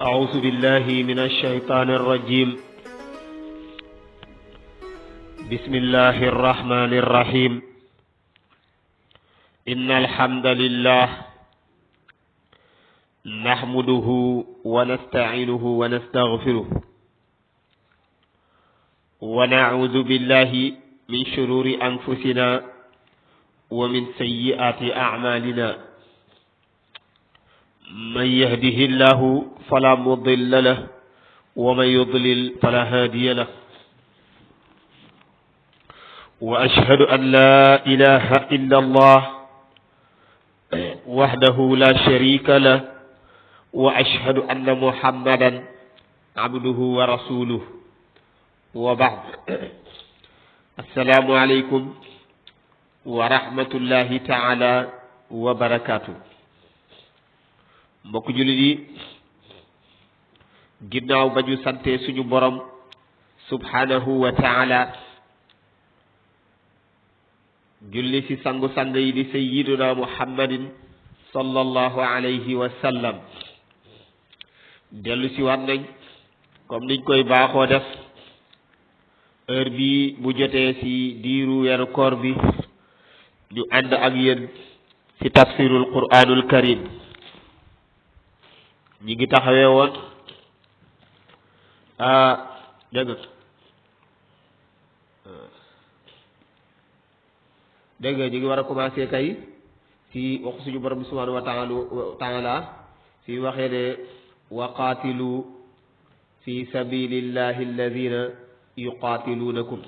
أعوذ بالله من الشيطان الرجيم. بسم الله الرحمن الرحيم. إن الحمد لله نحمده ونستعينه ونستغفره ونعوذ بالله من شرور أنفسنا ومن سيئات أعمالنا. من يهده الله فلا مضل له ومن يضلل فلا هادي له. وأشهد أن لا إله إلا الله وحده لا شريك له وأشهد أن محمدا عبده ورسوله وبعد. السلام عليكم ورحمة الله تعالى وبركاته. mbokk jullit yi ginnaaw ba ñu sante suñu borom subhanahu wa taala julli ci sangu-sang yi di sayyiduna muhammadin sallallahu alayhi wa sallam dellu si waat nañ comme niñ koy baaxoo def heure bi bu jotee ci diiru weeru koor bi ñu ànd ak yéen ci tafsirul qur'anul karim. ñi ngi taxawee woon dégg nga ñi ngi war a commencé kay ci waxu suñu borom subhanahu wa taala fi waxee ne wa qaatilu fi sabilillahi alladina yuqaatiluunakum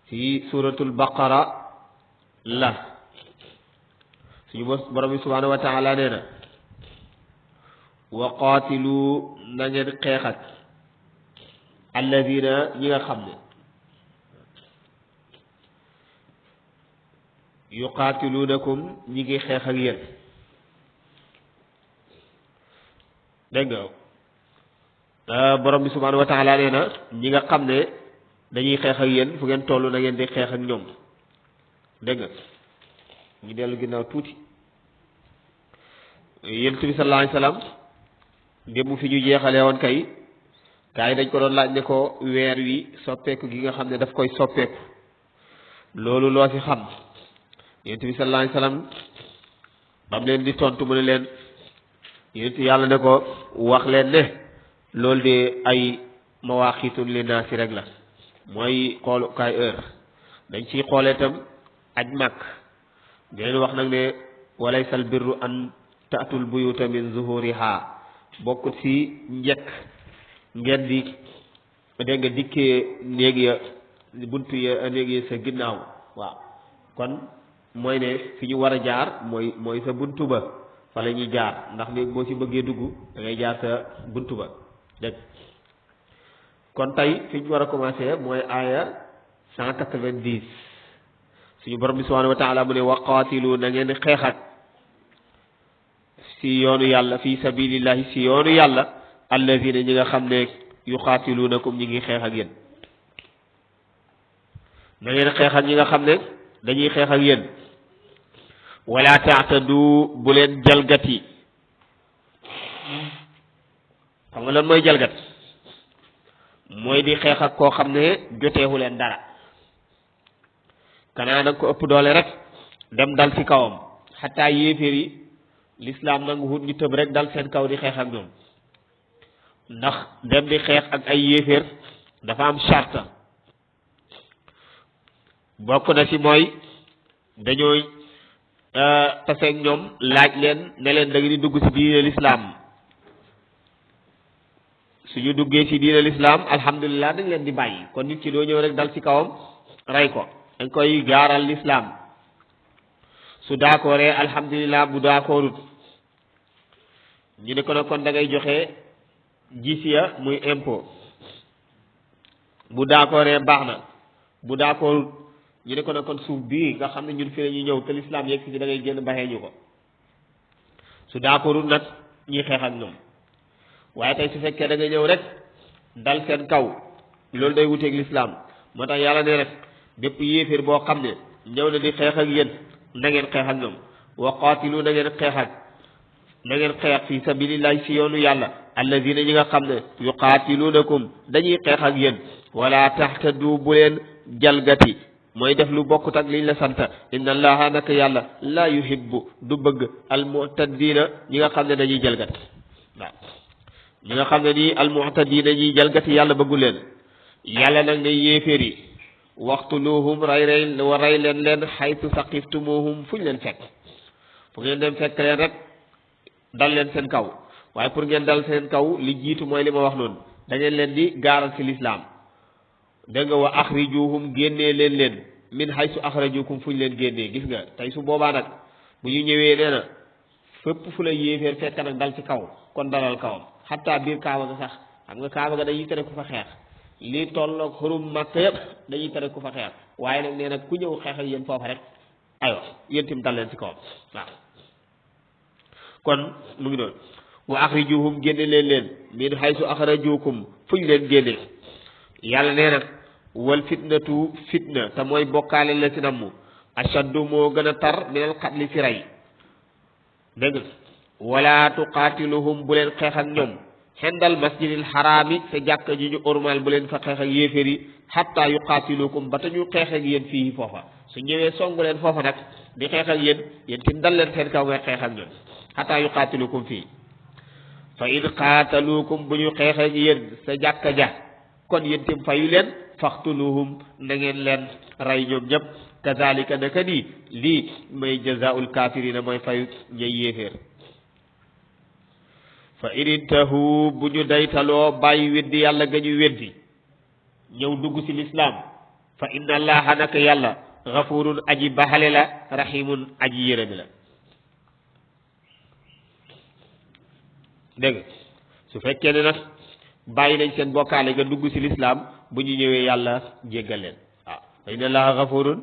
ci suratul baqara la suñu borom bi subhanahu wa taala nee na wa qaatilu na ngeen xeex ak alladina ñi nga xam ne yuqaatiluunakum ñi ngi xeex ak yéen. dégg nga borom bi subhanahu wa taala nee na ñi nga xam ne dañuy xeex ak yéen fu ngeen toll na ngeen di xeex ak ñoom. dégg nga ñu dellu ginnaaw tuuti yonent bi sallallahu alayhi wasallam démb fi ñu jeexalee woon kay gaa yi dañ ko doon laaj ne ko weer wi soppeeku gi nga xam ne daf koy soppeeku loolu loo ci xam. yonent bi sallallahu alayhi wasallam bam leen di tontu mu ne leen yonent yàlla ne ko wax leen ne loolu de ay mawaaqiitun linnaasi rek la mooy xoolukaay heure dañ ciy xoolee itam aj màkk di leen wax nag ne walaysal birru an ta'tul buyuta min zuhuriha bokkut ci njëkk ngeen di dégg nga dikkee néeg ya buntu ya néeg ya sa ginnaaw. waaw kon mooy ne fi ñu war a jaar mooy sa buntu ba fa la ñuy jaar ndax néeg boo ci bëggee dugg da ngay jaar sa buntu ba dégg. kon tey fi ñu war a commencé mooy aaya 190 suñu borom bi subhanahu wa taala mu ne wa qaatilu na ngeen xeexat ci yoonu yàlla fi sabilillahi ci yoonu yàlla alladina ñi nga xam ne yuqaatiluunakum ñi ngi xeex ak yéen. na ngeen xeex ak ñi nga xam ne dañuy xeex ak yéen. wala taatadu bu leen jalgati. xam nga lan mooy jalgat mooy di xeex ak koo xam ne joteewu leen dara kanaa nag ko ëpp doole rek dem dal ci kawam xataa yéeféer yi lislaam nangu wut ñu tëb rek dal seen kaw di xeex ak ñoom ndax dem di xeex ak ay yéeféer dafa am charte bokk na ci mooy dañooy taseeg ñoom laaj leen ne leen da ngeen di dugg ci diine lislaam suñu duggee ci diine lislaam alhamdulilah dañ leen di bàyyi kon nit ci doo ñëw rek dal ci kawam rey ko dañ koy gaaral lislaam su d'accordee alhamdulilah bu d'accordut ñu ne ko nag kon da ngay joxe jisiya muy impôt bu d'accordee baax na bu d'accordut ñu ne ko nag kon suuf bii nga xam ne ñun fi la ñuy ñëw te lislaam yegg si da ngay génn baxee ñu ko su d'accordut nag ñuy xeex ak ñoom waaye tey su fekkee da nga ñëw rek dal seen kaw loolu day wuteeg lislaam moo tax yàlla ne rek bépp yéeféer boo xam ne ñëw na di xeex ak yéen na ngeen xeex ak ñoom wa qaatilu na ngeen xeex fi sabilillahi si yoonu yàlla alladina ñi nga xam ne yuqaatilunakum dañuy xeex ak yéen wala taxtadu bu leen jalgati mooy def lu bokkut ak liñ la sant inna allaha naka yàlla la yuhibbu du bëgg almu'tadina ñi nga xam ne dañuy jalgati waaw ñi nga xam ne nii almu'tadina ñiy jalgati yàlla bëggu leen yàlla nag ne yéeféer yi waqtuluhum rey leen xaytu saqiftumuhum fu ñu leen fekk fu ngeen dem fekk leen rek dal leen seen kaw waaye pour ngeen dal seen kaw li jiitu mooy li ma wax noonu da ngeen leen di gaaral ci lislaam dégg nga wa axrijuhum génnee leen min haysu axrajukum fu ñu leen génnee gis nga tey su boobaa nag bu ñu ñëwee nee na fépp fu la yéeféer fekk nag dal ci kaw kon dalal kawam xataa biir kaaba ga sax xam nga kaaba ga dañuy tere ku fa xeex lii tolloog xurum màkk yëpp dañuy tere ku fa xeex waaye nag nee nag ku ñëw xeex ak yéen foofa rek aywa yéen tim dal leen ci kawam waaw kon mu ngi doon wa axrijuhum génne leen min haysu axrajukum fu ñu leen génne yàlla nee na wal fitnatu fitna te mooy bokkaale la si namm ashaddu moo gën a tar minal qatli si rey dégg nga wala tuqaatiluhum bu leen xeex ak ñoom xendal masjidil xaraami sa jàkka ji ñu ormal bu leen fa xeex ak yéeféer yi xatta yuqaatilukum ba te ñu xeex ak yéen fii foofa su ñëwee songu leen foofa nag di xeex ak yéen tim dal leen seen kaw ngay xeex ak ñoom xatta yuqaatilukum fii fa in qaataluukum bu ñu xeex ak yéen sa jàkka ja kon yéen tim fayu leen faxtuluhum na ngeen leen rey ñoom ñëpp kazalika naka nii lii may jazaul kafirina mooy fayu ñay yéeféer fa in intahu bu ñu daytaloo bàyyi weddi yàlla ga ñu weddi ñëw dugg ci lislaam fa inna allaha naka yàlla gafurun aji baxale la rahimun aji yërëmi la dégg nga su fekkee ne nag bàyyi nañ seen bokkaale nga dugg ci lislaam bu ñu ñëwee yàlla jéggal leen waaw fa inna allaha gafurun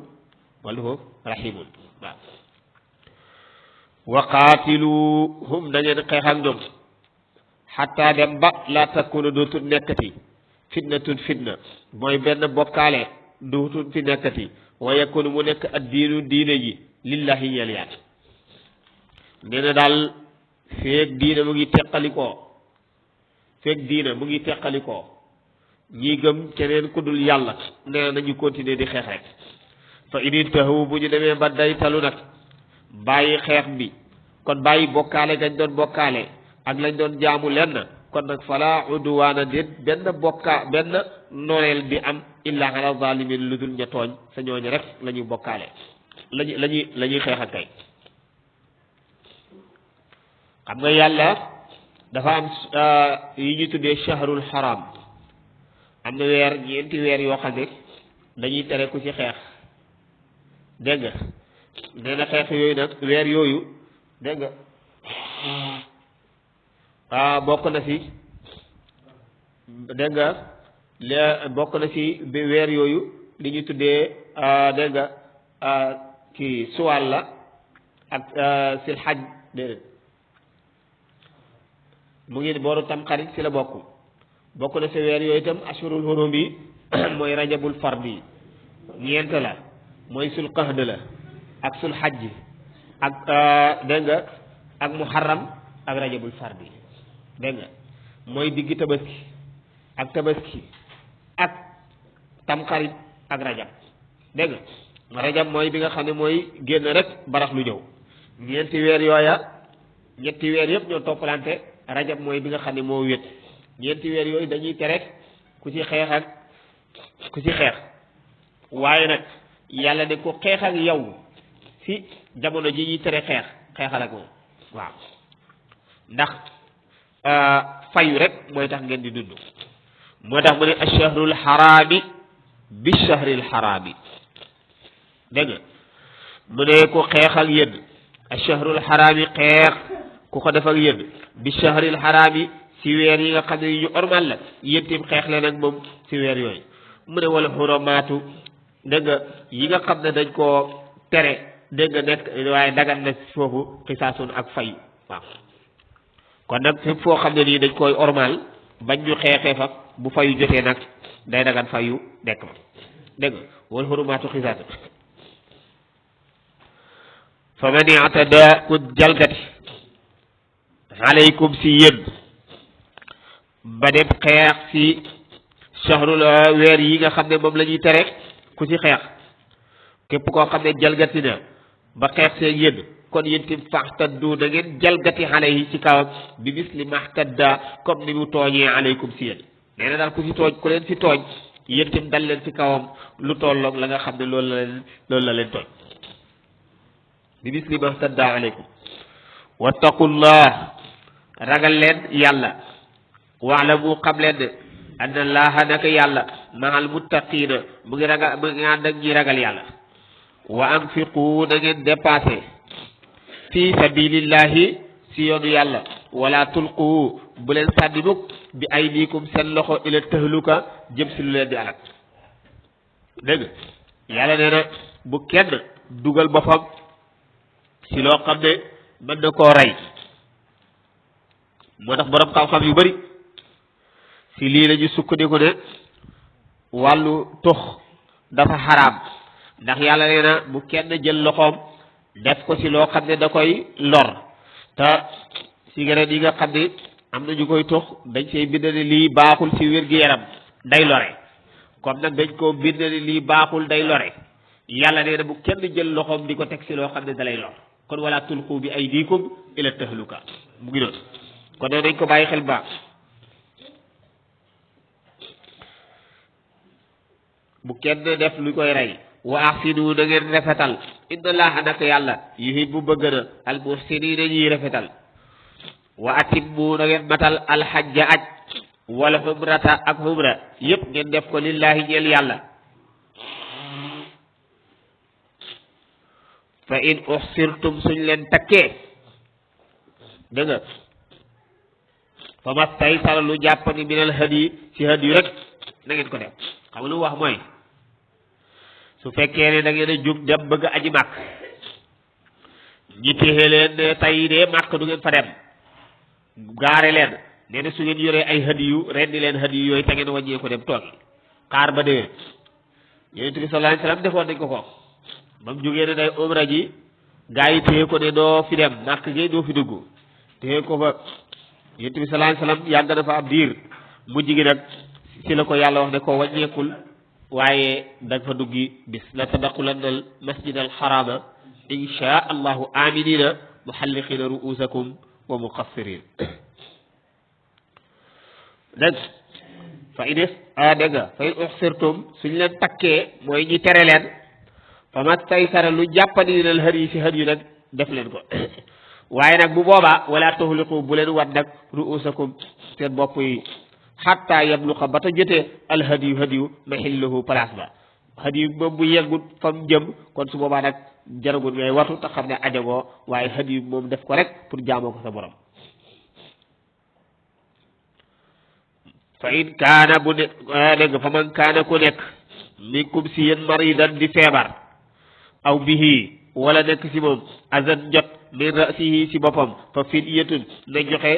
wala foofu rahimun waaw wa qaatiluhum na ngeen xeex ak ñoom xataa dem ba laa takuna dootul nekkati fitnatun fitna mooy benn bokkaale dootul fi nekkati wa yakunu mu nekk ad diinu diine ji lillahi ñeel yàlla nee na daal feeg diina mu ngi teqalikoo ñi gëm keneen ku dul yàlla nee na nañu continuer di xeex rek fa in intahu bu ñu demee ba daytalu nag bàyyi xeex bi kon bàyyi bokkaale gañ doon bokkaale ak lañ doon jaamu lenn kon nag fala udwaana déet benn nooneel bi am illa ala zalimin lu dul ña tooñ sa ñooñu rek la ñuy bokkaale la ñuy xeex ak kay xam nga yàlla dafa am yi ñu tuddee shahrul haram am na ñeenti weer yoo xam ne dañuy tere ku ci xeex dégg nga nee na xeex yooyu nag weer yooyu dégg nga bokk na ci dégg nga bokk na ci bi weer yooyu li ñu tuddee dégg nga kii suwal la ak sil xaj déedéet mu ngi booru tamxarit ci la bokk na ci weer yooyu itam ashurul hurum bi mooy rajabul fardi ñeent la mooy sul qahd la ak sul xajj ak dégg nga ak muharram ak rajabul fardi dégg nga mooy diggi tabaski ak tamxarit ak rajab dégg nga rajab mooy bi nga xam ne mooy génn rek barax lu ñëw ñeenti weer yooya ñetti weer yëpp ñoo toppalante rajab mooy bi nga xam ne moo wét ñeenti weer yooyu dañuy tere ku ci xeex waaye nag yàlla ne ko xeex ak yow ci jamono ji ñuy tere xeexal ak moom waaw ndax fayu rek mooy tax ngeen di dund moo tax mu ne ash-shahrul harami bi shahril harami dégg nga mu ne ko xeex ak yéen ash-shahrul harami xeex ku ko def ak yéen bi shahril harami ci weer yi nga xam ne yu ñu ormal la yéen tim xeex leen ak moom ci weer yooyu mu ne wala xurumaatu dégg nga yi nga xam ne dañ koo tere dégg nga nekk waaye dagan na foofu xisaasun ak fayu waaw kon nag fépp foo xam ne nii dañ koy ormal bañ ñu xeexee fa bu fayu jotee nag day dagan fayu nekk ma dégg nga wal xurumaatu xisaas fa man i'tada ku jalgati alaykum si yéen ba dem xeex si shahrul weer yi nga xam ne moom la ñuy tere ku ci xeex képp koo xam ne jalgati na ba xeex seen yéen kon yéen tim faxtaddu da ngeen jalgati alayhi ci kawam bi misli maxtadda comme ni mu tooñee alaykum si yéen nee na daal ku ci tooñ ku leen ci tooñ yéen tim dal leen ci kawam lu tolloog la nga xam ne loolu la leen tooñ bi misli maxtadda alaykum wattaqullah ragal leen yàlla waalamu xam leen ne anna allaha naka yàlla mahal muttaqiina mu ngi ànd ak ñi ragal yàlla wa anfiqu na ngeen dépassé fi sabilillahi si yoonu yàlla wala tulqu bu leen sànni mukk bi aydikum seen loxo ila tahluka jëm si lu leen di alak dégg yàlla nee na bu kenn dugal boppam si loo xam ne mën na koo rey moo tax borom xam-xam yu bari si lii lañu sukkandiku ne wàllu tux dafa xaraam ndax yàlla nee na bu kenn jël loxoom def ko si loo xam ne da koy lor te cigarette yi nga xam ne am na ñu koy tux dañ see bind ne lii baaxul si wér-gu-yaram day lore comme nag dañ koo bind ne lii baaxul day lore yàlla nee na bu kenn jël loxoom di ko teg si loo xam ne da lay lor kon wala tulqu bi aydikum ila tahluka mu ngi noonu kon nag dañ ko bàyyi xel baax bu kenn def lu koy rey wa ahsinu na ngeen rafetal inna allaha naka yàlla yuhibbu bëgg na al muhsinina ñuy rafetal wa atimmu na ngeen matal alxajja aj wala xumrata ak xumra yépp ngeen def ko lillahi ñeel yàlla fa in uxsirtum suñ leen takkee dégg nga fa mastaysara lu jàppani minal hadi ci hadi rek na ngeen ko def xam nga lu wax mooy su fekkee ne da ngeen a jub dem bëgg aji màkk ñi téye leen ne tey de màkk du ngeen fa dem gaare leen nee na su ngeen yoree ay hadiyu rendi leen hadiyu yooyu te ngeen wàññee ko dem toogi xaar ba déwén yonent bi sallallahu alayhi wasallam defoon nañ ko ko ba mu jógee ne day umra ji gaa yi téye ko ne doo fi dem màkk gi doo fi dugg téye ko fa yonent bi sallallahu alayhi wasallam yàgg na fa ab diir mujj gi nag si la ko yàlla wax ne ko wàññeekul waaye da nga fa duggi bis la tadxulanna al masjid al harama insha allahu aminina muhalliqina ruusakum wa muqassirin dégg fa inis dégg nga fa in uxsirtum suñ leen takkee mooy ñi tere leen fa ma taysara lu jàppandi lal hadi si hadi nag def leen ko waaye nag bu boobaa wala tuhliqu bu leen wat nag ruusakum seen bopp yi xatta yabluqa ba ta jotee alhadiyu hadiyu mahillahu place ba hadiyu moom bu yeggut fa mu jëm kon su boobaa nag jaragul ngay watu te xam ne ajagoo waaye hadiyu moom def ko rek pour jaamoo ko sa borom fa in kaana bu ne dégg nga fa man kaana ku nekk minkum si yéen maridan di feebar aw bihi wala nekk si moom azan jot min rasihi si boppam fa fidyatun na joxe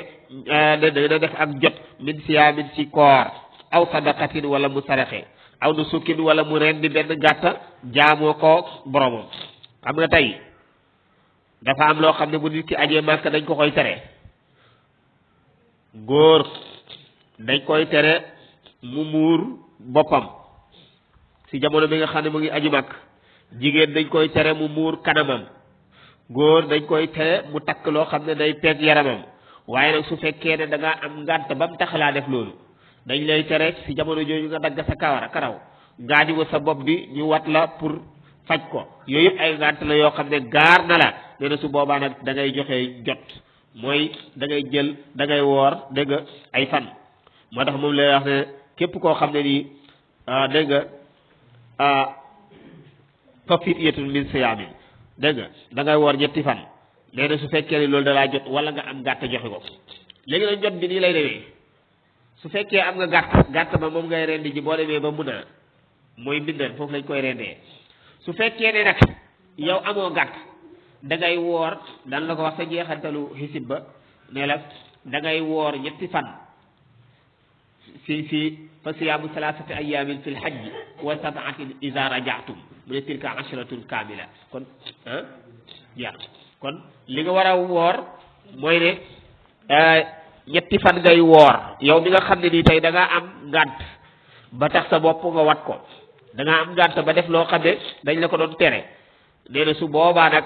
na def ak jot min siyaamin si koor aw sadaqatin wala mu saraxe aw nu sukkin wala mu rendi benn gàtta jaamoo ko boromam xam nga tey dafa am loo xam ne bu nit ki ajee màkk dañ ko koy tere góor dañ koy tere mu muur boppam si jamono bi nga xam ne mu ngi aji màkk jigéen dañ koy tere mu muur kanamam góor dañ koy tere mu takk loo xam ne day peeg yaramam waaye nag su fekkee ne da ngaa am ngànt ba mu tax laa def loolu dañ lay tere si jamono jooju nga dagg sa karaw gaañu ko sa bopp bi ñu wat la pour faj ko yooyu yëpp ay ngànt la yoo xam ne gaar na la nee na su boobaa nag da ngay joxe jot mooy da ngay jël da ngay woor dégg nga ay fan moo tax moom lay wax ne képp koo xam ne nii dégg nga fa fidyatun min siyaamin dégg nga da ngay woor ñetti fan nee na su fekkee ne loolu da laa jot wala nga am gàtt joxe ko léegi nag jot bi nii lay demee su fekkee am nga gàtt ba moom ngay rendi ji boo demee ba mun a mooy mbindal foofu lañ koy rendee su fekkee ne nag yow amoo gàtt da ngay woor dan la ko wax sa jeexantalu xisib ba ne la da ngay woor ñetti fan si fa siyaamu salaasati ayaamin fil hajji wa sab'atin iza raja'tum mu ne tilka ashratun kaamila kon jeex kon li nga war a woor mooy ne ñetti fan ngay woor yow mi nga xam ne nii tey da ngaa am ngànt ba tax sa bopp nga wat ko da ngaa am ngànt ba def loo xam ne dañ la ko doon tere nee na su boobaa nag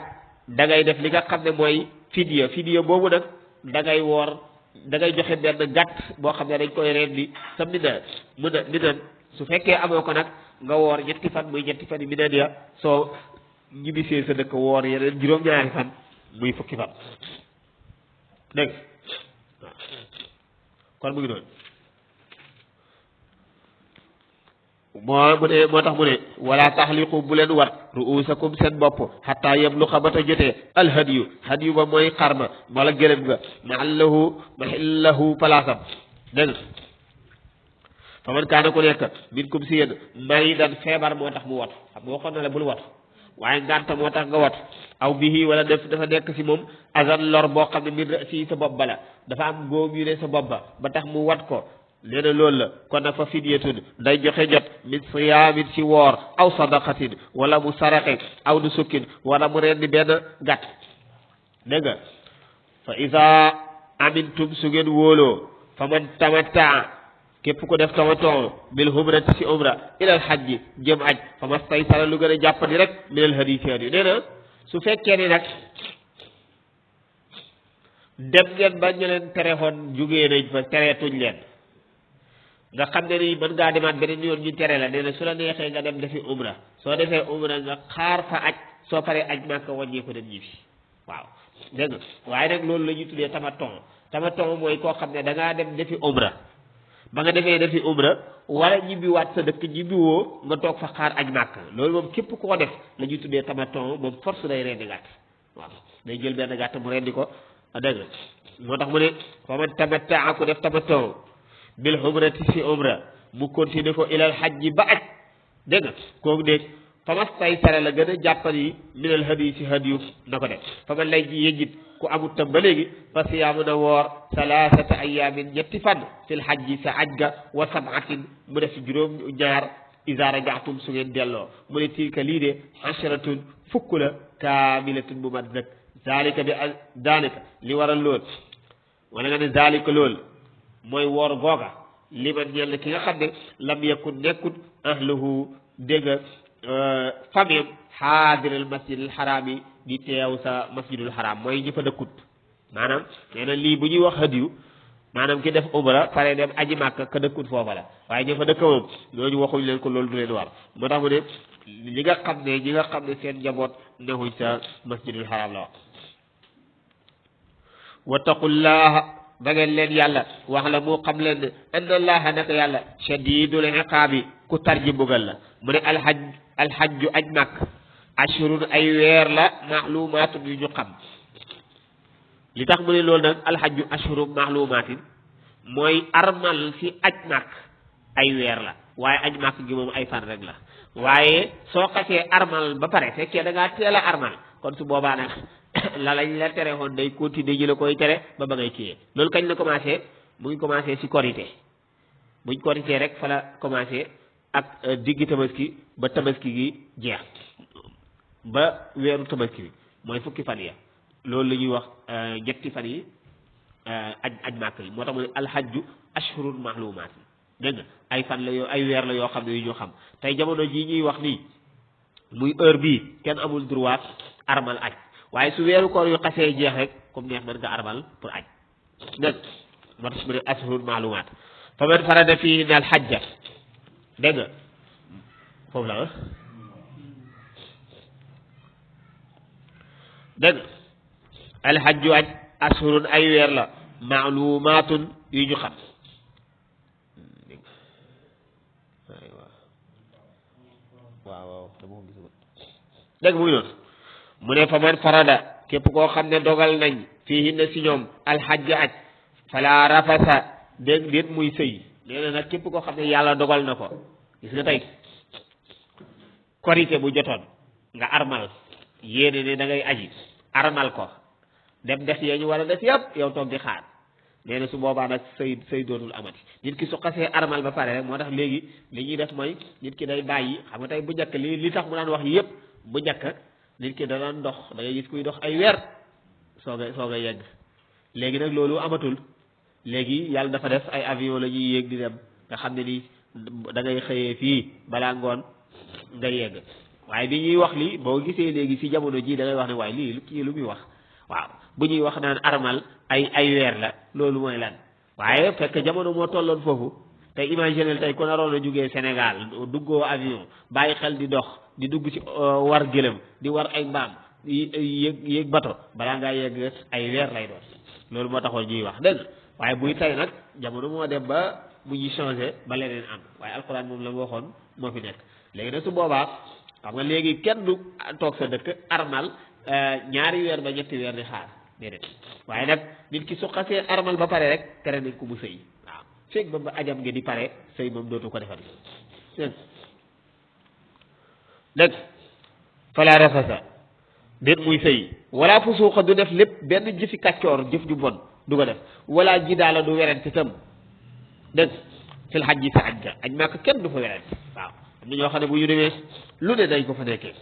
da ngay def li nga xam ne mooy fidiya boobu nag da ngay woor da ngay joxe benn gàtt boo xam ne dañ koy rendi sa minan su fekkee amoo ko nag nga woor ñetti fan muy ñetti fan yi minan ya soo ñibbisee sa dëkk woor yeneen juróom-ñaari fan muy fukki fan dégg waaw kon mu ngi doon moo tax mu ne wala taxliqu bu leen wat ruusakum seen bopp xataa yabluxa ba ta jotee alhadiyu hadiyu ba mooy xarma wala gëlëm nga maxillahu palaasam dégg fa man kaana ku nekk minkum si yéen maridan feebar moo tax mu watu xam nga waxoon na la bul watu waaye ngànta moo tax nga watu aw bihi wala dafa nekk si moom azan lor boo xam ne min si sa bopp bala dafa am góom yu ne sa bopp ba tax mu wat ko nee na loolu la kon nag fa fidyatun day joxe jot min siyaamin ci woor aw sadaqatin wala mu saraxe aw nu sukkin wala mu rendi benn gàtt dégg nga fa iza amintum su ngeen wóoloo fa man tamatta képp ku def tamaton bil umrati ci umra ilal hajji jëm aj fa mastaysara lu gën a jàppandi rek minal hadi ci hadi nee na su fekkee ni nag dem ngeen ba ñu leen tereexoon jugee nañ fa tereetuñ leen nga xam ne ni mën ngaa demaat beneen yoon ñu tere la nee na su la neexee nga dem defi umra soo defee umra nga xaar fa aj soo paree aj Makka wàññee ko dem ñibbi waaw dégg nga waaye nag loolu la ñuy tuddee tamaton mooy koo xam ne da ngaa dem defi umra ba nga defee defi umra wala ñibbi waat sa dëkk ñibbi woo nga toog fa xaar aj Makka loolu moom képp koo def la ñuy tuddee tamaton moom force day rendi gàtt waaw day jël benn gàtt mu rendi ko dégg nga moo tax mu ne fa man tamatta ku def tamaton bil umrati si umra mu continuer ko ilal hajji ba aj dégg nga kooku dégg fa mas tay sare la gën a jàppani minal hadi si hadiyu na ko def fa man lay ji yëjit ku amut tam ba léegi fa siyaamu na woor salaasata ayaamin ñetti fan fil hajji sa aj ga wa sab'atin mu def juróom ñaar iza raja'tum su ngeen delloo mu ne tilka lii de asharatun fukk la kaamilatun bu mat nag zalika bi daanaka li waral lool wala nga ne zalika lool mooy woor googa liman ñeel ki nga xam ne lam yakun nekkut ahluhu dégg nga famille xaadiral masjidil xaraam yi di teew sa masjidul xaraam mooy ñi fa dëkkut maanaam nee na lii bu ñuy wax hadiyu maanaam ki def umra pare dem aji Màkka ka dëkkut foofa la waaye ñi fa dëkk moom ñooñu waxuñ leen ko loolu du leen war moo tax mu ne ñi nga xam ne seen njaboot nexuñ sa masjidul xaraam la wax wattaqullaha da ngeen leen yàlla wax la moo xam leen ne anna allaha naka yàlla shadidul iqaabi ku tarji mbugal la mu ne alhajju aj Makk ashurun ay weer la maalumaatun yu ñu xam li tax mu ne loolu nag alhajju ashurun maalumatin mooy armal fi aj Makk ay weer la waaye aj Makk gi moom ay fan rek la waaye soo xasee armal ba pare fekkee da ngaa teel a armal kon su boobaa nag la lañ la tere woon day continuer ñu la koy tere ba ngay kiyee loolu kañ la commencé mu ngi commencé si korité buñ korité rek fa la commencé ak diggi tabaski ba tabaski gi jeex ba weeru tabaski bi mooy fukki fan ya loolu la ñuy wax ñetti fan yi aj Màkk yi moo tax mu ne alhajju ashhurun ma'lumaat dégg nga ay fan la yoo ay weer la yoo xam ne yu ñu xam tey jamono jii ñuy wax nii muy heure bii kenn amul droit armal aj waaye su weeru koor yu xasee jeex rek comme neex mën nga armal pour aj dégg moo tax mu ne ashhurun ma'lumaat fa man farada fiihinna al-hajja dégg nga foofu la dégg nga alhajju aj ashhurun ay weer la ma'lumaatun yu ñu xam waaw dama ko gisul dégg mu ngi noonu mu ne fa man farada képp koo xam ne dogal nañ fiihinna si ñoom alhajja aj fala rafasa dégg déet muy sëy nee na nag képp koo xam ne yàlla dogal na ko gis nga tey korité bu jotoon nga armal yéene ne da ngay aji armal ko dem def yee ñu war a def yëpp yow toog di xaar nee na su boobaa nag sëy dootul amati nit ki su xasee armal ba pare rek moo tax léegi li ñuy def mooy nit ki day bàyyi xam nga tey bu njëkk li tax mu daan wax yëpp bu njëkk nit ki da daan dox da ngay gis kuy dox ay weer soog a yegg léegi nag loolu amatul léegi yàlla dafa def ay avion la ñuy yéeg di dem nga xam ne ni da ngay xëyee fii balaa ngoon nga yegg waaye bi ñuy wax li boo gisee léegi si jamono ji da ngay wax ne waaye lii kii lu muy wax waaw bu ñuy wax naan armal ay weer la loolu mooy lan waaye fekk jamono moo tolloon foofu tey imaginel tey ku naroon a jógee Sénégal duggoo avion bàyyi xel di dox di dugg ci war gëlëm di war ay mbaam yéeg bato balaa ngaa yegg ay weer lay doon loolu moo taxoon ñuy wax dégg waaye buy tey nag jamono moo dem ba mu ñuy changé ba leneen am waaye alxuraan moom la mu waxoon moo fi nekk léegi nag su boobaa xam nga léegi kenn du toog sa dëkk armal ñaari weer ba ñetti weer di xaar déedéet waaye nag nit ki su xasee armal ba pare rek tere nañ ko mu sëy waaw feeg ba ajam ngi di pare sëy moom dootu ko defal dégg fala rafasa déet muy sëy wala fusuuqa du def lépp benn jëfi kàccoor jëf ju bon du ko def wala jidaala du werante itam dégg fil xaj ji sa aj ga aj maak kenn du fa werante waaw am na ñoo xam ne bu ñu demee lu ne dañ ko fa nekkee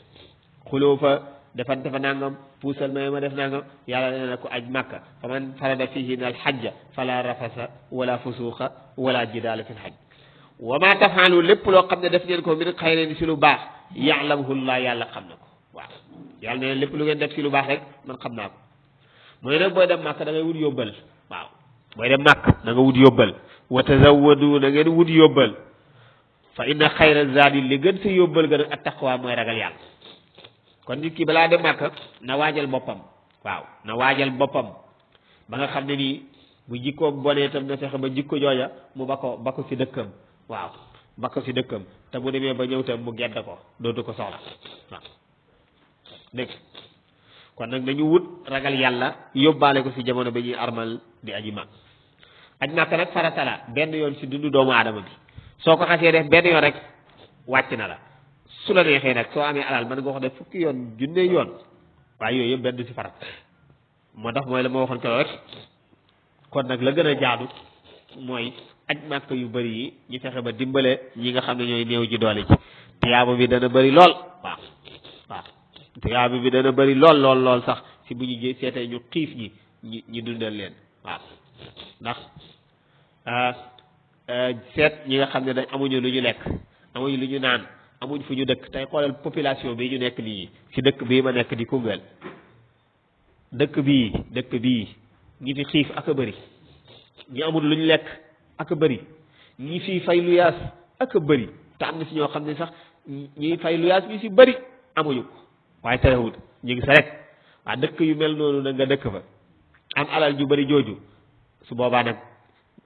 xuloo fa defante fa nangam puusal ma def nangam yàlla nee na ko aj makka fa man farada fihi al xajja fala rafasa wala fusuuqa wala jidaala fil xaj wa ma tafaalu lépp loo xam ne def ngeen ko min xayrin si lu baax ya'lamuhullah yàlla xam na ko waaw yàlla nee na lépp lu ngeen def si lu baax rek man xam naa ko mooy nag booy dem màkk da ngay wut yóbbal waaw booy dem màkk da nga wut yóbbal wa tazawwadu na ngeen wut yóbbal fa inna xayra zaadi li gën sa yóbbal gën ak taqwa mooy ragal yàlla kon nit ki balaa dem màkk na waajal boppam waaw na waajal boppam ba nga xam ne nii bu jikkoom bonee tam na fexe ba jikko jooja mu ba ko si dëkkam waaw ba ko si dëkkam te bu demee ba ñëw tam mu gedd ko dootu ko soxla waaw dégg kon nag nañu wut ragal yàlla yóbbaale ko si jamono ba ñuy armal di aji mag aj màkk nag farata la benn yoon si dundu doomu aadama bi soo ko xasee def benn yoon rek wàcc na la su la neexee nag soo amee alal mën nga ko def fukki yoon junne yoon waaye yooyu yëpp benn si farat moo tax mooy la ma waxoon ko rek kon nag la gën a jaadu mooy aj màkk yu bëri yi ñu fexe ba dimbale ñi nga xam ne ñooy néew ji doole ji tiyaaba bi dana bëri lool waaw waaw tiyaaba bi dana bëri lool sax si bu ñu seetee ñu xiif ñi dundal leen waaw ndax seet ñi nga xam ne dañ amuñu lu ñu lekk amuñu lu ñu naan amuñ fu ñu dëkk tey xoolal population bi ñu nekk nii ci dëkk bii ma nekk di Koungheul dëkk bii ñi fi xiif ak a bëri ñi amul lu ñu lekk ak a bëri ñi fi fay lu yaas ak a bëri te am na si ñoo xam ne sax ñi fay lu yaas ñu si bëri amuñu ko waaye terewul ñu ngi sa rek waa dëkk yu mel noonu nag nga dëkk fa am alal ju bëri jooju su boobaa nag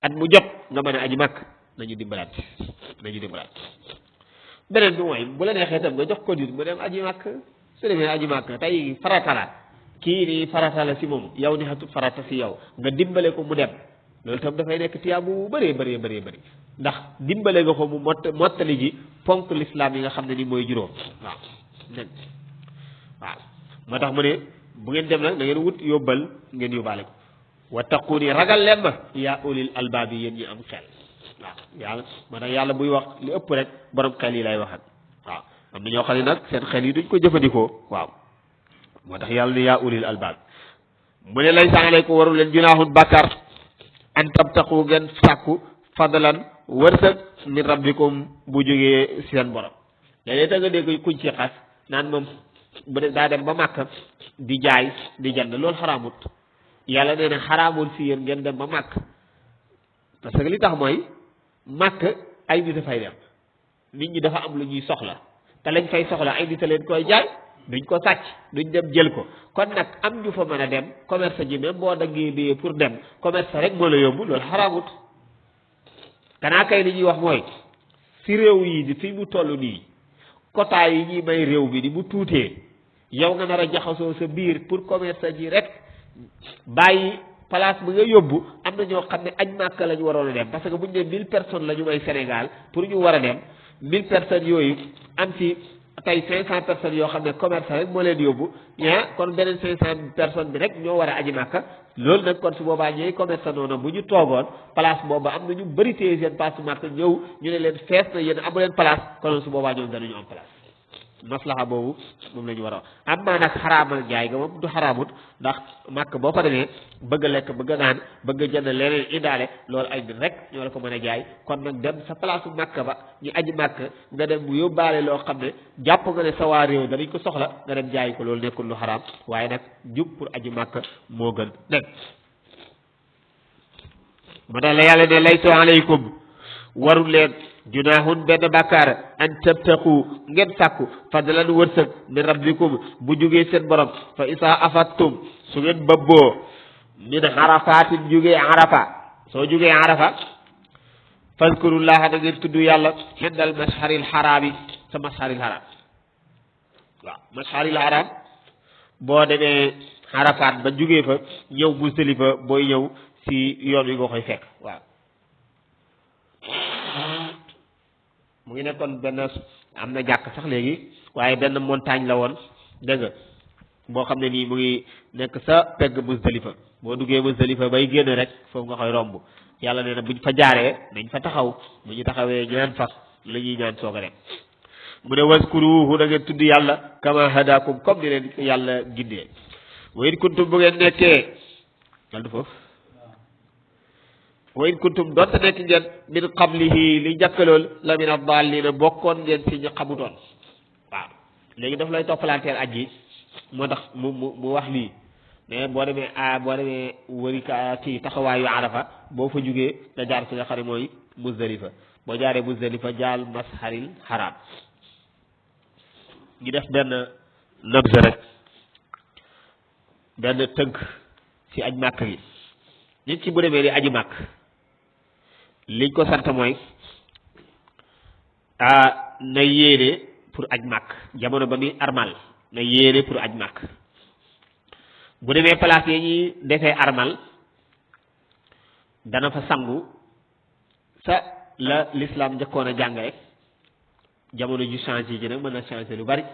at mu jot nga mën a aji màkk nañu dimbalaat beneen bi mooy bu la neexee tam nga jox ko nit mu dem aji màkk su demee aji màkk tey farata la kii nii farata la si moom yow ni xatut farata si yow nga dimbale ko mu dem loolu tam dafay nekk tiyaabu bu bëree ndax dimbale nga ko mu mottali ji ponk l'islam yi nga xam ne ni mooy juróom waaw moo tax mu ne bu ngeen dem nag da ngeen wut yóbbal ngeen yóbbaale ko wattaquni ragal leen ma yaa ulil albaab yi yéen ñi am xel waaw yàlla moo tax yàlla buy wax li ëpp rek borom xel yi lay waxat waaw am na ñoo xam ne nag seen xel yi duñ ko jëfandikoo waaw moo tax yàlla ne yaa ulil albaab mu ne laysa alaykum waru leen junaahun bàkkaar an tabtaqu ngeen sàkku fadlan wërsëg min rabbikum bu jógee seen borom léeg-léeg da nga dégg kuñ ci xas naan moom bu dee daa dem ba màkk di jaay di jënd loolu xaraamut yàlla nee na xaraamul si yéen ngeen dem ba màkk parce que li tax mooy màkk ay nit a fay dem nit ñi dafa am lu ñuy soxla te lañ fay soxla ay nit a leen koy jaay duñ ko sàcc duñ dem jël ko kon nag am ñu fa mën a dem commerce ji même boo daggee bee pour dem commerce rek moo la yóbbu loolu xaraamut kanaa kay li ñuy wax mooy si réew yi di fi mu toll nii quota yi ñuy may réew bi di mu tuutee yow nga nar a jaxasoo sa biir pour commerce ji rek bàyyi place bi nga yóbbu am na ñoo xam ne añ màkk la ñu waroon a dem parce que bu ñu ne 1000 personnes la ñu may Sénégal pour ñu war a dem 1000 personnes yooyu am ci tey 500 personnes yoo xam ne commerce rek moo leen yóbbu kon beneen 500 personnes bi rek ñoo war a aji màkka loolu nag kon su boobaa ñooy commerce noonu bu ñu toogoon place boobu am na ñu bëri téye seen passe màkka ñëw ñu ne leen fees na yéen amu leen place kon su boobaa ñoom danañu am place maslaha boobu moom la ñu war a am maa nag xaraamal jaay ga moom du xaraamut ndax màkk boo fa demee bëgg a lekk bëgg a naan bëgg a jënd leneen indaale loolu ay nit rek ñoo la ko mën a jaay kon nag dem sa place màkk ba ñu aji màkk nga dem bu yóbbaale loo xam ne jàpp nga ne sa waa réew danañ ko soxla nga dem jaay ko loolu nekkul lu xaraam waaye nag jub pour aji màkk moo gën dégg mu ne la yàlla ne laysa alaykum warul leen junaahun benn bàkkaar an tabtaqu ngeen sàkku fadlan wërsëg min rabbikum bu jógee seen borom fa isaa afattum su ngeen bëbboo min arafatin jógee arafa soo jógee arafa fazkurullaha na ngeen tudd yàlla xindal masharil xaraami sa masharil xaraam waaw masharil xaraam boo demee arafaat ba jógee fa ñëw Musdalifa booy ñëw si yoon wi nga koy fekk waaw mu ngi nekkoon benn am na jàkk sax léegi waaye benn montagne la woon dégg nga boo xam ne nii mu ngi nekk sa pegg Musdalifa boo duggee Musdalifa bay génn rek foofu nga koy romb yàlla nee na buñ fa jaaree nañ fa taxaw bu ñu taxawee ñaan fa la ñuy ñaan soog a dem mu ne waskuruhu da ngeen tudd yàlla kama hadakum comme ni leen yàlla gindee wa in kuntum bu ngeen nekkee yàlla du foofu wa in kuntum doonte nekk ngeen min qablihi li njëkkalool la min ad-dallina bokkoon ngeen si ñu xamutoon waaw léegi daf lay toppalanteel aj yi moo tax mu wax lii mais boo demee wëri kii taxawaayu arafa boo fa jugee nga jaar fi nga xam ne mooy Muzdalifa boo jaaree Muzdalifa jaal masharil haram ñu def benn nabza rek benn tënk ci aj màkk gi nit ci bu demee di aji màkk liñ ko sant mooy na yéene pour aj màkk jamono ba muy armal na yéene pour aj màkk bu demee place yi ñuy defee armal dana fa sangu sa la l'islam njëkkoon a jàngale jamono ju changé ji nag mën na changé lu bari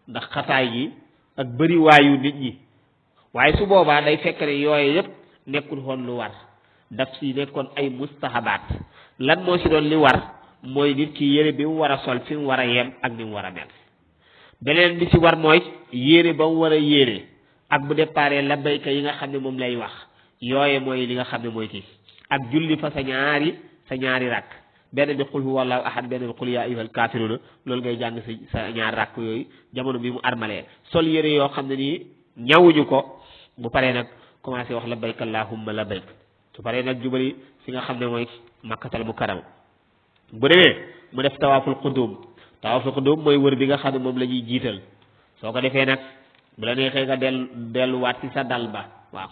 ndax xataay gi ak bëri waayu nit ñi waaye su boobaa day fekk ne yooyu yëpp nekkul woon lu war daf si nekkoon ay mustahabaat lan moo si doon li war mooy nit ki yére bi mu war a sol fi mu war a yem ak ni mu war a mel beneen bi si war mooy yére ba mu war a yére ak bu déparé labbayka yi nga xam ne moom lay wax yooye mooy li nga xam ne mooy kii ak julli fa sa ñaari rakk benn bi qul huwallahu ahad benn bi qul yaa ayyuhal kaafiruuna loolu ngay jàng sa ñaar rakk yooyu jamono bi mu armalee sol yére yoo xam ne nii ñawuñu ko bu paree nag commencé wax labbayka allahumma labbayk su paree nag jubali fi nga xam ne mooy makkatal mukarrama bu demee mu def tawaaful qudum mooy wër bi nga xam ne moom la ñuy jiital soo ko defee nag bu la neexee nga delluwaat ci sa dal ba waaw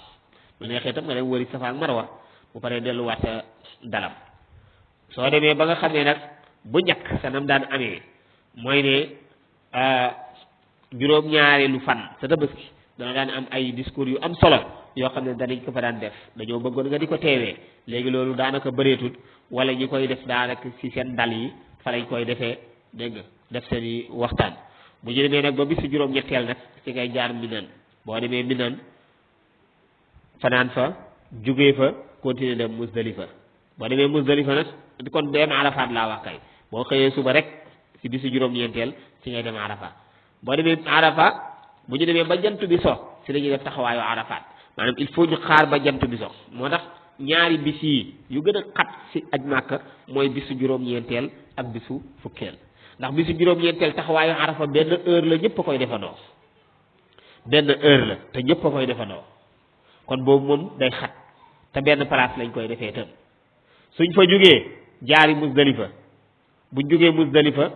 bu neexee tam nga dem wëri Safa ak Marwa bu paree delluwaat sa dalam soo demee ba nga xam ne nag bu njëkk sa nam daan amee mooy ne juróom-ñaareelu fan sa tabaski dana daan am ay discours yu am solo yoo xam ne danañ ko fa daan def dañoo bëggoon nga di ko teewee léegi loolu daanaka bëreetut wala ñi koy def daanaka ci seen dal yi fa lañ koy defee dégg nga def seen i waxtaan bu ñu demee nag ba bisu juróom-ñetteel nag ci ngay jaar Minan boo demee Minan fanaan fa jugee fa continuer dem Muzdalifa boo demee Muzdalifa nag kon dem Arafat laa wax kay boo xëyee suba rek ci bisu juróom-ñeenteel ci ngay dem Arafat boo demee Arafat bu ñu demee ba jant bi so ci la ñuy def taxawaayu Arafat maanaam il faut ñu xaar ba jant bi so moo tax ñaari bis yi yu gën a xat ci aj Màkka mooy bisu juróom-ñeenteel ak bisu fukkeel ndax bisu juróom-ñeenteel taxawaayu Arafa benn heure la ñëpp a koy defandoo benn heure la te ñëpp a koy defandoo kon boobu moom day xat te benn place lañ koy defee tam suñ fa jógee jaari Muzdalifa buñ jógee Muzdalifa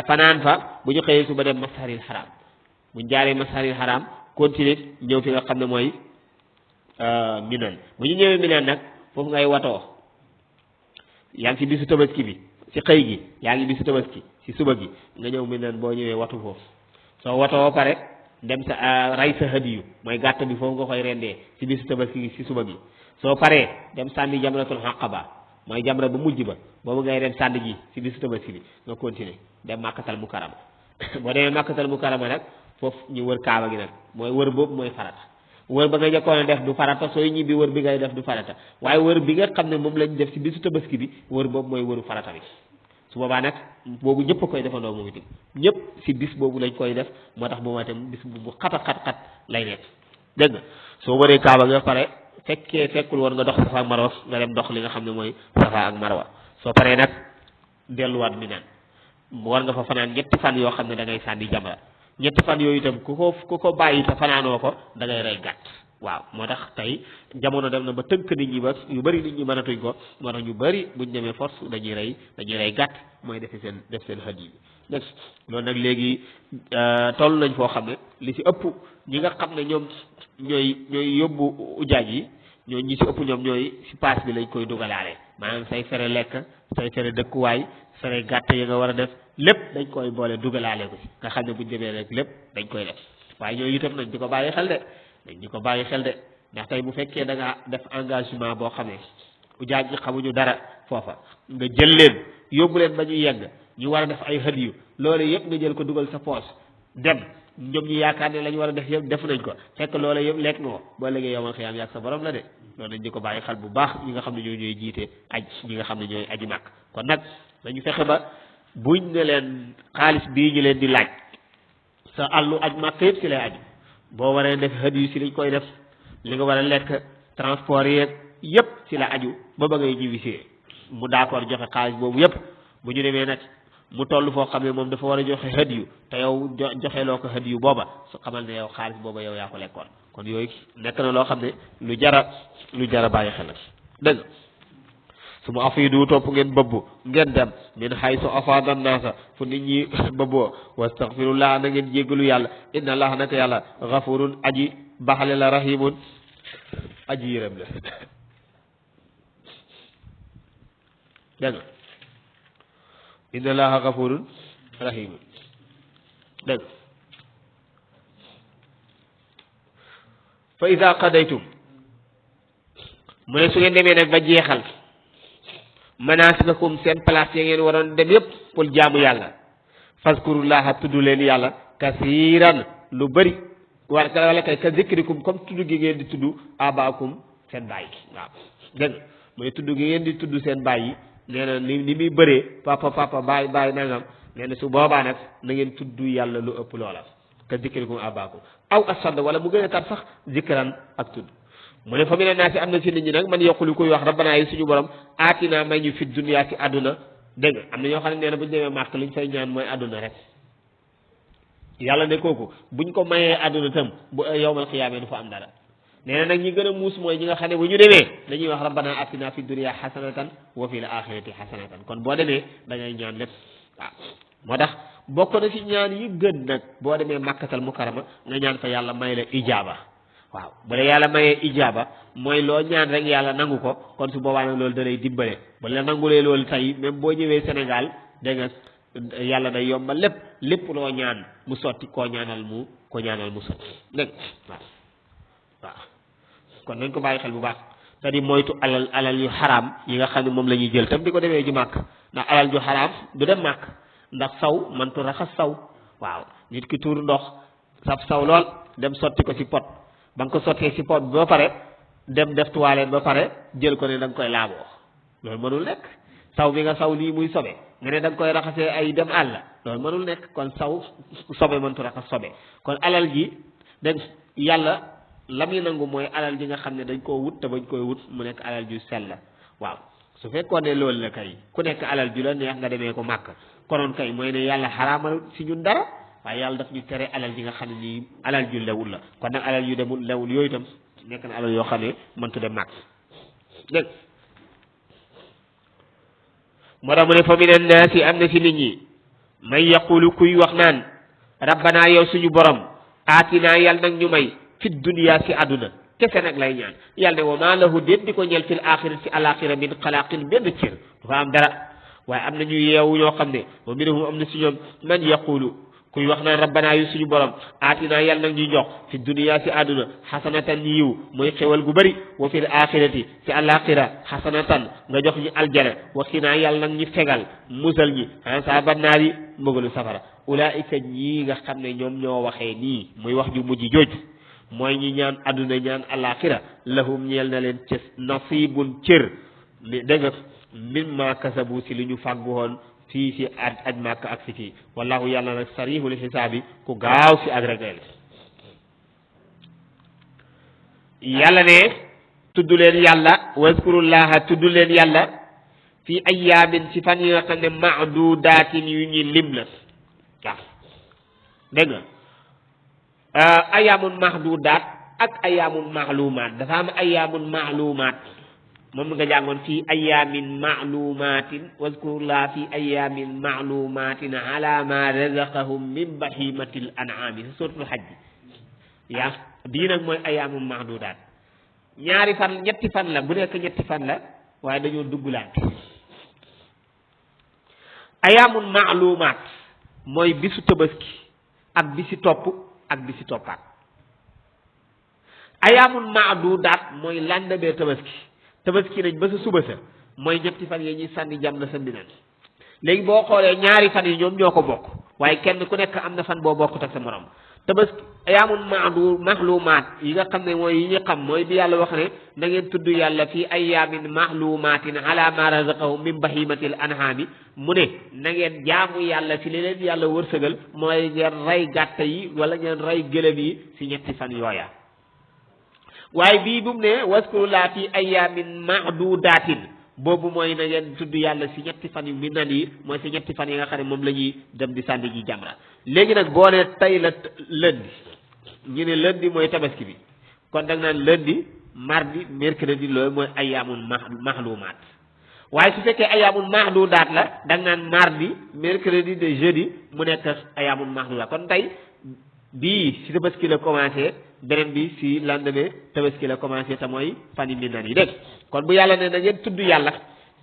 fanaan fa bu ñu xëyee suba dem Masharil Haram buñ jaaree Masharil Haram continuer ñëw fi nga xam ne mooy Minan bu ñu ñëwee Minan nag foofu ngay watoo yaa ngi ci bisu tabaski bi ci xëy gi yaa ngi bisu tabaski ci suba gi nga ñëw Minan boo ñëwee watu foofu soo watoo pare dem sa ray sa hadiyu mooy gàtt bi foofu nga koy rendee ci bisu tabaski gi ci suba gi soo paree dem sànni jamratul Aqaba mooy jamra bu mujj ba boobu ngay dem sànni ji ci bisu tabaski bi nga continuer dem Makkatal Mukarrama boo demee Makkatal Mukarrama nag foofu ñu wër kaaba gi nag mooy wër boobu mooy farata wër ba nga jëkkoon a def du farata sooy ñibbi wër bi ngay def du farata waaye wër bi nga xam ne moom lañ def si bisu tabaski bi wër boobu mooy wëru farata bi su boobaa nag boobu ñëpp a koy defandoo moom itam ñëpp si bis boobu lañ koy def moo tax boobu itam bis bu xat lay nekk dégg nga soo wëree kaaba nga pare fekkul woon nga dox safa ak marwa nga dem dox li nga xam ne mooy safa ak marwa soo paree nag delluwaat mi naan war nga fa fanaan ñetti fan yoo xam ne da ngay sànni jamra ñetti fan yooyu itam ku ko bàyyi te fanaanoo ko da ngay rey gàtt waaw moo tax tey jamono dem na ba tënk nit ñi ba yu bëri nit ñi mënatuñ ko moo tax ñu bëri buñ demee force dañuy rey gàtt mooy def seen xët yi dégg loolu nag léegi toll nañ foo xam ne li ci ëpp ñi nga xam ne ñoom ñooy yóbbu ujaaj yi ñoo ñi ci ëpp ñoom ñooy ci paas bi lañ koy dugalaale maanaam say fere lekk say fere dëkkuwaay fere gàtt yi nga war a def lépp dañ koy boole dugalaale ko ci nga xam ne buñ demee rek lépp dañ koy def waaye ñooyu itam nañ di ko bàyyi xel de ndax tey bu fekkee da nga def engagement boo xam ne ujaaj ñi xamuñu dara foofa nga jël leen yóbbu leen ba ñu yegg ñu war a def ay hadiyu loolu yëpp nga jël ko dugal sa poche dem ñoom ñu yaakaar ne la ñu war a def yëpp def nañ ko fekk loolu yëpp lekk nga ko boo léegi yow man xiyaam yàgg sa borom la de loolu nañ di ko bàyyi xel bu baax ñi nga xam ne ñooy jiite ñi nga xam ne ñooy aji màkk kon nag dañu fexe ba buñ ne leen xaalis bii ñu leen di laaj sa àllu aj màkk yëpp si lay aju boo waree def hadiyu si lañ koy def li nga war a lekk transport yeeg yëpp si la aju ba ngay ñibbisi mu d'accord joxe xaalis boobu yëpp bu ñu demee nag mu toll foo xam ne moom dafa war a joxe hadiyu te yow joxeloo ko hadiyu booba su xamal ne yow xaalis booba yow yaa ko lekkoon kon yooyu nekk na loo xam ne lu jara bàyyi xel dëgg su ma afiidu topp ngeen bëbbu ngeen dem min haysu afaada naasa fu nit ñi bëbboo wastaghfirullah na ngeen jéggalu yàlla inna allah naka yàlla ghafurun aji baxale la rahimun aji yërëm la dégg nga inna allaha ghafurun rahimun dégg fa ida qadaytum mu ne su ngeen demee nag ba jeexal manasikakum seen place ya ngeen waroon dem yépp pour jaamu yàlla fazkurullaha tudd leen yàlla kasiiran lu bëri wala kay ka zikrikum comme tudd gi ngeen di tudd abaakum seen bàyyi waaw dégg nga mooy tudd gi ngeen di tudd seen bàyyi nee na ni muy bëree papa bàyyi nangam nee na su boobaa nag na ngeen tudd yàlla lu ëpp loola ka zikrikum abaakum aw asad wala mu gën a tar sax zikran ak tudd mu ne fa mi ne naa si am na si nit ñi nag man yokkulu koy wax rabbana yi suñu borom aatina may ñu fi dunya ci àdduna dégg nga am na ñoo xam ne nee na bu ñu demee màkk liñ fay ñaan mooy àdduna rek yàlla ne kooku buñ ko mayee àdduna tam bu yowmal xiyaamee du fa am dara nee na nag ñi gën a muus mooy ñi nga xam ne bu ñu demee dañuy wax rabbana atina fi dunya hasanatan wa fil axirati hasanatan kon boo demee da ngay ñaan lépp waaw moo tax bokk na si ñaan yi gën nag boo demee màkkatal mukarrama nga ñaan fa yàlla may la ijaaba waaw bu la yàlla mayee ijaaba mooy loo ñaan rek yàlla nangu ko kon su boobaa nag loolu da lay dimbale bu la nangulee loolu tey même boo ñëwee Sénégal dégg nga yàlla day yombal lépp loo ñaan mu sotti koo ñaanal mu sotti dégg waaw kon nañ ko bàyyi xel bu baax te di moytu alal yu xaraam yi nga xam ne moom la ñuy jël tam di ko demee ji màkk ndax alal ju xaraam du dem màkk ndax saw mantu raxas saw waaw nit ki tuur ndox saf saw lool dem sotti ko ci pot ba nga ko sottee ci pot bi ba pare dem def toilette ba pare jël ko ne da nga koy laaboo loolu mënul nekk saw bi nga saw lii muy sobe nga ne da nga koy raxasee ay dem àll loolu mënul nekk kon saw sobe mëntu raxas sobe kon alal ji dañ yàlla la muy nangu mooy alal ji nga xam ne dañ koo wut te bañ koy wut mu nekk alal ju sell waaw su fekkoon ne loolu la kay ku nekk alal ju la neex nga demee ko màkk konoon kay mooy ne yàlla xaraamal si ñun dara waaye yàlla daf ñu tere alal ji nga xam ne nii alal ju lewul la kon nag alal yu demul lewul yooyu itam nekk na alal yoo xam ne mëntu dem màkk dégg moo tax mu ne fa mina naasi am na si nit ñi man yaqulu kuy wax naan rabbana yow suñu borom aatinaa yàlla nag ñu may fi dunya si àdduna kese nag lay ñaan yàlla ne wa maa lahu déet di ko ñeel fil axira si alaxira min xalaaqin benn cër du fa am dara waaye am na ñu yeewu ñoo xam ne wa minhum am na si ñoom man yaqulu kuy wax naan rabbana yu suñu borom aatinaa yàlla nag ñuy jox fi dunya si àdduna xasanatan yiw mooy xewal gu bëri wa fil axirati si alaxira xasanatan nga jox ñu aljana wa xinaa yàlla nag ñu fegal musal ñi asaaba naari mbugalu safara ulaika ñii nga xam ne ñoom ñoo waxee nii muy wax ju mujj jooj mooy ñi ñaan adduna ñaan alaxira lahum ñeel na leen ca nasibun cër dégg nga mimma kasabu si li ñu fàggu woon fii si aj màkk ak si fii wallahu yàlla nag sarihul xisaabi ku gaaw si ak regleel yàlla ne tudd leen yàlla wazkurullaha tudd leen yàlla fi ayaamin si fan yi nga xam ne maadudaatin yu ñuy lim la waaw dégg nga ayaamun mahdudaat ak ayaamun maalumaat dafa am ayaamun maalumaat moom nga jàngoon fii ayaamin maalumatin wazkurullah fi ayaamin maalumatin ala ma razaqahum min bahimatil an'ami sa suratul hajj yaa bii nag mooy ayaamun mahdudaat ñaari fan ñetti fan la bu nekk ñetti fan la waaye dañoo duggulaante ayaamun maalumaat mooy bisu tabaski ak bisi topp ak bisi toppaat ayaamun maadudaat mooy lendemain tabaski nañ ba sa suba sa mooy ñetti fan yi ñuy sànni jam na sa mbinan léegi boo xoolee ñaari fan yi ñoom ñoo ko bokk waaye kenn ku nekk am na fan boo bokkut ak sa morom tabaski ayaamun mahlumaat yi nga xam ne mooy yi ñu xam mooy bi yàlla wax ne na ngeen tudd yàlla fii ayaamin mahlumatin ala ma razaqahum min bahimatil an'ami mu ne na ngeen jaamu yàlla fi li leen yàlla wërsëgal mooy ngeen rey gàtt yi wala ngeen rey gëlëm yi si ñetti fan yooya waaye bii bu mu ne waskurullah fi ayaamin mahdudatin boobu mooy na ngeen tudd yàlla si ñetti fan yu mi nan yi mooy si ñetti fan yi nga xam ne moom la ñuy dem di sànni ji jamra léegi nag boo ne tey la lundi ñu ne lundi mooy tabaski bi kon da nga naan lundi mardi mercredi loolu mooy ayaamun mahlumaat waaye su fekkee ayaamun mahdudaat la da nga naan mardi mercredi de jeudi mu nekk ayaamun mahdudaat kon tey bii si tabaski la commencé beneen bi si lendemain tabaski la commencé te mooy fan yi mi nan yi dégg kon bu yàlla ne na ngeen tudd yàlla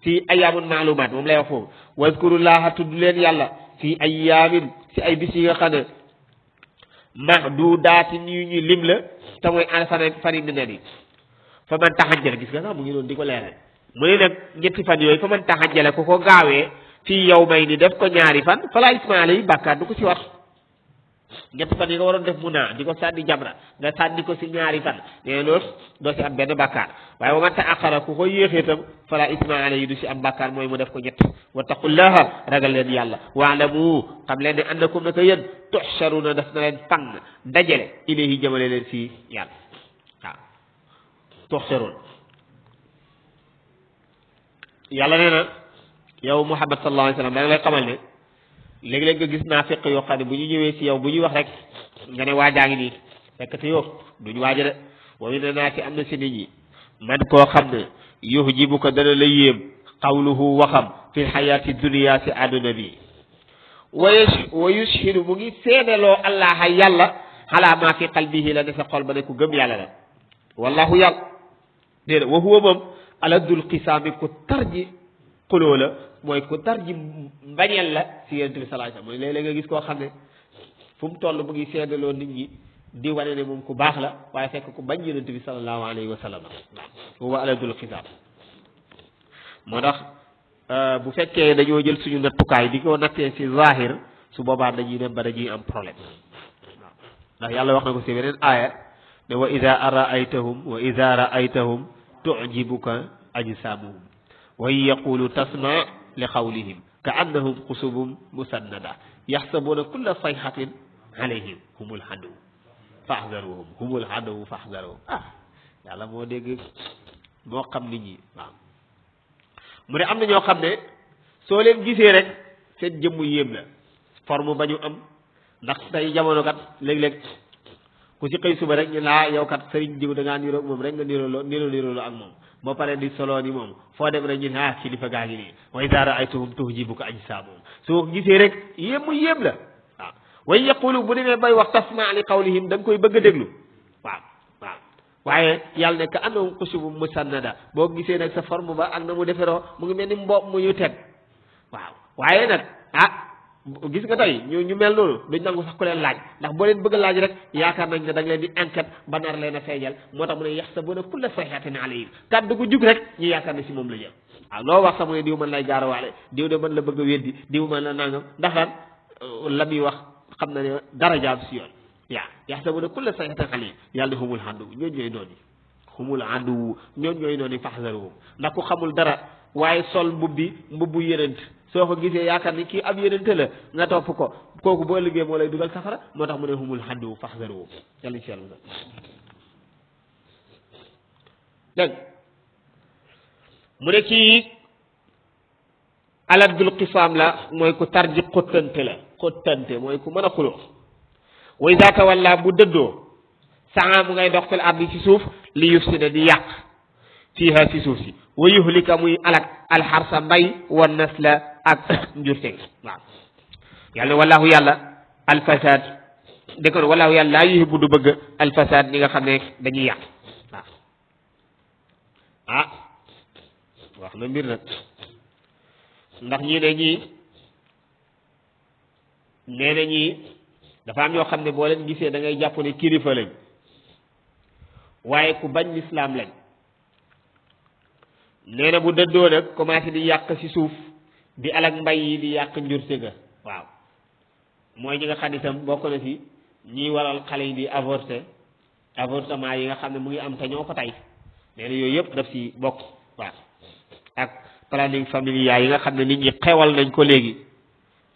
si ayaamun maalumaat moom lay wax foofu wazkurullaha tudd leen yàlla fi ayaamin si ay bis yi nga xam ne mahdudaatin yu ñu lim la te mooy fan yi mi nan yi fa man taxajjala gis nga sax mu ngi doon di ko leeral mu ne nag ñetti fan yooyu fa man taxajjala ku ko gaawee fii yow may ni def ko ñaari fan falaa isma alayhi bàkkaar du ko si war ñetti fan yi nga waroon def mu naa di ko sànni jamra nga sànni ko si ñaari fan nee loolu doo si am benn bàkkaar waaye wa man ta'akhkhara ku ko yéexee itam fala isma alayhi du si am bàkkaar mooy mu def ko ñett wattaqullaha ragal leen yàlla wa'lamu xam leen ne annakum naka yéen tuhsharuna daf na leen fang dajale ilayhi jëmale leen si yàlla waaw tuhsharun yàlla nee na yow Muhammad sallallahu alayhi wa sallam da nga lay xamal ne léegi-léeg nga gis naa fekk yoo xam ne bu ñu ñëwee si yow bu ñuy wax rek nga ne waajaa ngi nii fekk te yow duñu waaja de wayu ne naa ci am na si nit ñi man koo xam ne yuhjibu ko dana la yéem qawluhu waxam fi xayaati dunia si àdduna bi wa yushhidu mu ngi seedeloo allah yàlla ala ma fi qalbihi la ne sa xol ba ne ku gëm yàlla la wallahu yàlla déedéet wa huwa moom aladul qisaami ku tarji xuloo la mooy ku tarji mbañeel la si yonent bi sallallahu alayhi wasallam mooy léeg-léeg nga gis koo xam ne fu mu toll mu ngi seedaloo nit ñi di wane ne moom ku baax la waaye fekk ku bañ yonent bi sallallahu alayhi wa sallam huwa aladul xisaab moo tax bu fekkee dañoo jël suñu nattukaay di ko nattee si zahir su boobaa dañuy dem ba dañuy am problème waaw ndax yàlla wax na ko si beneen aaya ne wa ida ra'aytahum tu'jibuka ajsaamuhum wa in yaqulu tasma li qawlihim ka annahum xusubum musannada yaxsabuuna kulla sayhatin alayhim humul aduw faxzaruhum yàlla moo dégg moo xam nit ñi waaw mu ne am na ñoo xam ne soo leen gisee rek seen jëmm yéem la forme ba ñu am ndax tey jamono kat léeg-léeg ku ci xëy suba rek ñu laa yow kat sëriñ diw da ngaa niroo moom rek nga niroo ak moom boo paree di solo ni moom foo dem rek ñu ne kilifa gaa ngi nii wa idaa ra'aytahum tu'jibuka ajsaamuhum soo ko gisee rek yéem la waaw wa yaqulu bu demee bay wax tasma' li qawlihim da nga koy bëgg a déglu waaw waaye yàlla ne ka annahum xushubun musannada boo gisee nag sa forme ba ak na mu deferoo mu ngi mel ni mboob mu ñu teg waaw waaye nag gis nga tey ñu mel noonu duñ nangu sax ku leen laaj ndax boo leen bëgg a laaj rek yaakaar nañ ne da nga leen di enquête ba nar leen a feeñal moo tax mu ne yaxsabuuna kulla sayhatin alayhim kàddu gu jug rek ñu yaakaar ne si moom la jëm waaw loo wax sax mu ne diw man lay gaarawaale diw de man la bëgg a weddi diw man la nangam ndax lan la muy wax xam na ne darajaam si yoon yaa yaxsabuna kulla sayhatin alim yàlla ne humul àndu ñooñ ñooy noonu humul àndu ñooñ ñooy noonu faxzaruhum ndax ku xamul dara waaye sol mbubbu yërënt soo ko gisee yaakaar ni kii ab yërënte la nga topp ko kooku boo liggéey moo lay dugal safara moo tax mu ne humul àndu faxzaruhum yàlla ci yàlla dégg mu ne kii aladul xisaam la mooy ku tarji xottante mooy ku mën a xuloo wa iza tawalla bu dëddoo saa mu ngay dox fil ardi ci suuf li yufsida di yàq fiiha ci suuf si wa yuhlika muy alak alxarsa mbay wa nasla ak njurte waaw yàlla wallahu yàlla alfasad dëkk wallahu yàlla laa yuhibbu du bëgg alfasad ñi nga xam ne dañuy yàq waaw wax na mbir nag ndax ñii nee na ñii dafa am ñoo xam ne boo leen gisee da ngay jàpp ne kilifa lañ waaye ku bañ lislaam lañ nee na bu dëddoo nag commencé di yàq ci suuf di alak mbay yi di yàq njurte ga waaw mooy ñi nga xam ne itam bokk na ci ñiy waral xale yi di avortement yi nga xam ne mu ngi am te ñoo ko tey nee na yooyu yëpp daf ci bokk waaw ak planning familial yi nga xam ne nit ñi xewal nañ ko léegi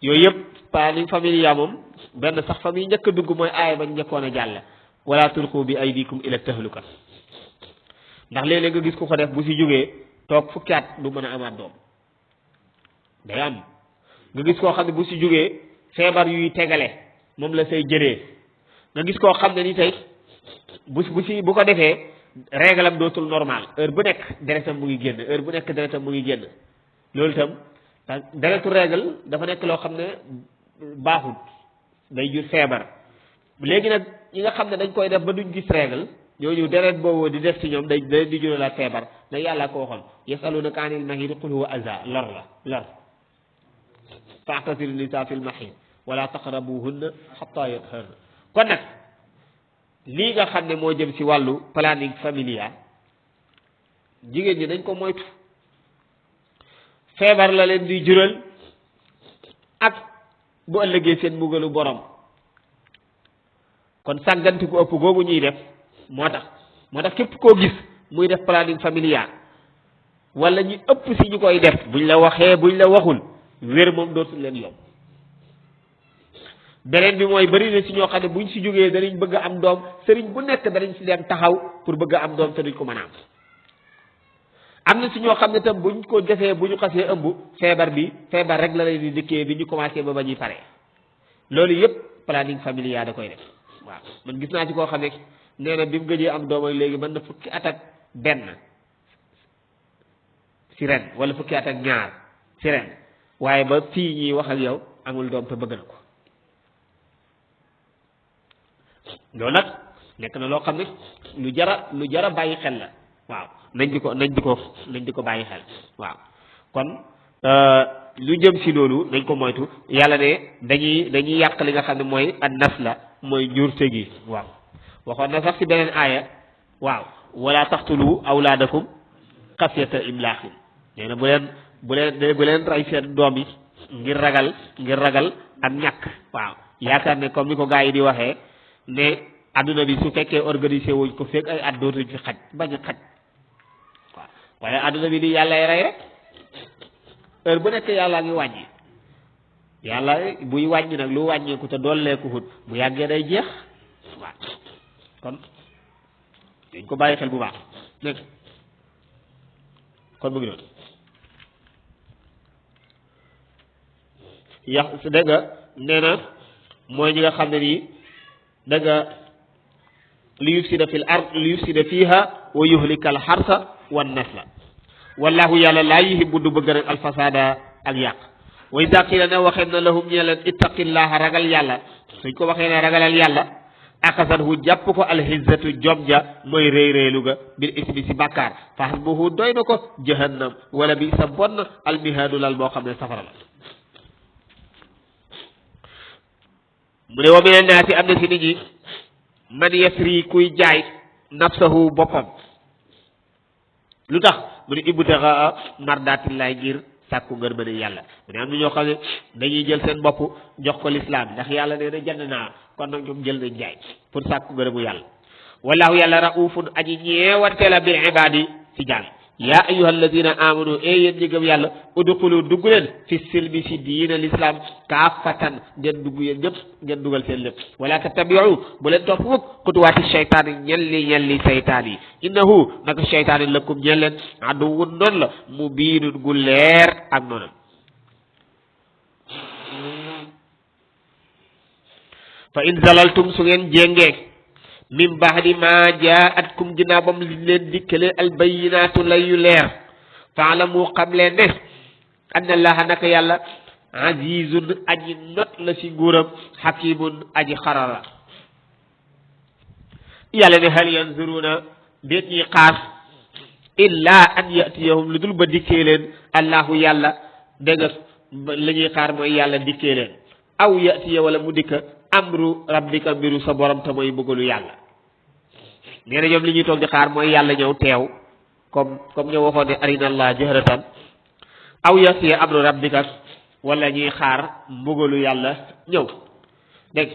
yooyu yëpp planning familial moom benn sax famille njëkk a dugg mooy aaya bañ njëkkoon a jàll wala tulqu bi aydikum ila tahluka ndax léeg-léeg nga gis ku ko def bu si jógee toog fukki at du mën a amaat doom day am nga gis koo xam ne bu si jógee feebar yuy tegale moom la say jëree nga gis koo xam ne ni tey bu ko defee réglam dootul normal heure bu nekk deretam mu ngi génn heure bu nekk deretam mu ngi génn loolu itam deretu règle dafa nekk loo xam ne baaxul day jur feebar léegi nag ñi nga xam ne dañ koy def ba duñ gis règle ñooñu deret boobu di def ci ñoom day di juralaat feebar nag yàlla ko waxoon yasalunaka anil mahid qul huwa aza lor fa'tazilun nisaa fil mahid wala taqrabuhunna hatta yatahharna kon nag lii nga xam ne moo jëm ci wàllu planning familial jigéen ñi dañ ko moytu feebar la leen di jural ak bu ëllëgee seen mbugalu borom kon sàgganti ko ëpp googu ñuy def moo tax képp koo gis muy def planning familial wala ñu ëpp si ñu koy def buñ la waxee buñ la waxul wér moom dootul leen yomb beneen bi mooy bari na si ñoo xam ne buñ si jógee danañ bëgg a am doom sëriñ bu nekk danañ si dem taxaw pour bëgg a am doom te duñ ko mën a am na si ñoo xam ne tam buñ ko defee bu ñu xasee ëmb feebar rek la leen di dikkee bi ñu commencé ba ñuy pare loolu yëpp planning familial da koy def waaw man gis naa ci koo xam ne nee na bi mu gëjee am doom ak léegi mën na fukki at ak benn si ren wala fukki at ak ñaar si ren waaye ba fii ñuy wax ak yow amul doom te bëgg na ko loolu nag nekk na loo xam ne lu jara bàyyi xel la waaw nañ di ko bàyyi xel waaw kon lu jëm si loolu nañ ko moytu yàlla ne dañuy yàq li nga xam ne mooy an nasla mooy njurte gi waaw waxoon na sax si beneen aaya waaw wala taqtulu awlaadakum xasiyata imlaaxin nee na bu leen rey seen doom yi ngir ragal ak ñàkk waaw yaakaar ne comme ni ko gaa yi di waxee ne adduna bi su fekkee organisé wuñ ko fekk ay at dootuñ fi xaj bañ a xaj waaw waaye adduna bi di yàllay rey rek heure bu nekk yàllaa ngi wàññi yàlla buy wàññi nag lu wàññeeku te dooleeku hut bu yàggee day jeex waaw kon dañ ko bàyyi xel bu baax dégg kon mu ngi doon dégg nga nee na mooy ñi nga xam ne nii dégg nga li yufsida fil ard li yufsida fiha wa yuhlika al harsa wan nasla wallahu yàlla laa yuhibbu du bëgg rek al fasada ak yàq wa iza qila ne waxee na lahum ñe leen ittaqillaha ragal yàlla suñ ko waxee ne ragalal yàlla akasathu jàpp ko alxizzatu jom ja mooy réy-réylu ga bil ismi si bàkkaar fa hasbuhu doy na ko jahannam wala bi sa bon almihaadu lal boo xam ne safara la mu ne wa mina naasi am na si nit ñi man yasri kuy jaay nafsahu boppam lu tax mu ne ibtigaa mardatillahi ngir sàkku ngërmande yàlla mu ne am na ñoo xam ne dañuy jël seen bopp jox ko lislaam ndax yàlla nee na jënd naa kon nag ñoom jël nañ jaay pour sàkku ngërëmu yàlla wallahu yàlla raufun aji ñeewante la bil ibaadi ci jaam yaa ayyuha alladina amanu yéen ñi gëm yàlla udxulu dugg leen fi silmi si diina l'islam kaafatan ngeen dugg yéen ñëpp ngeen dugal seen lépp wala tattabiu bu leen topp mukk xutuwaati cheytaani ñelli seytaan yi innahu naka cheytaani lakum ñel leen aduwwun noonu la mubiinun gu leer ak noonam fa in zalaltum su ngeen jéngee min ba'di ma jaa'atkum ginnaaw bam li leen dikkale albayinaatu layu leer faalamu xam leen ne anna allaha naka yàlla azizun aji not la ci nguuram hakimun aji xarala yàlla ne hal yanzuruna déet ñi xaar illa an yatiyahum lu dul ba dikkee leen allahu yàlla dégg nga la ñuy xaar mooy yàlla dikkee leen aw yatiya wala mu dikka amru rabbika mbiru sa borom te mooy bëggalu yàlla nee na ñoom li ñuy toog di xaar mooy yàlla ñëw teew comme ñoo waxoon ne arina allah jahratan aw yatiya amru rabbika wala ñuy xaar mbugalu yàlla ñëw dégg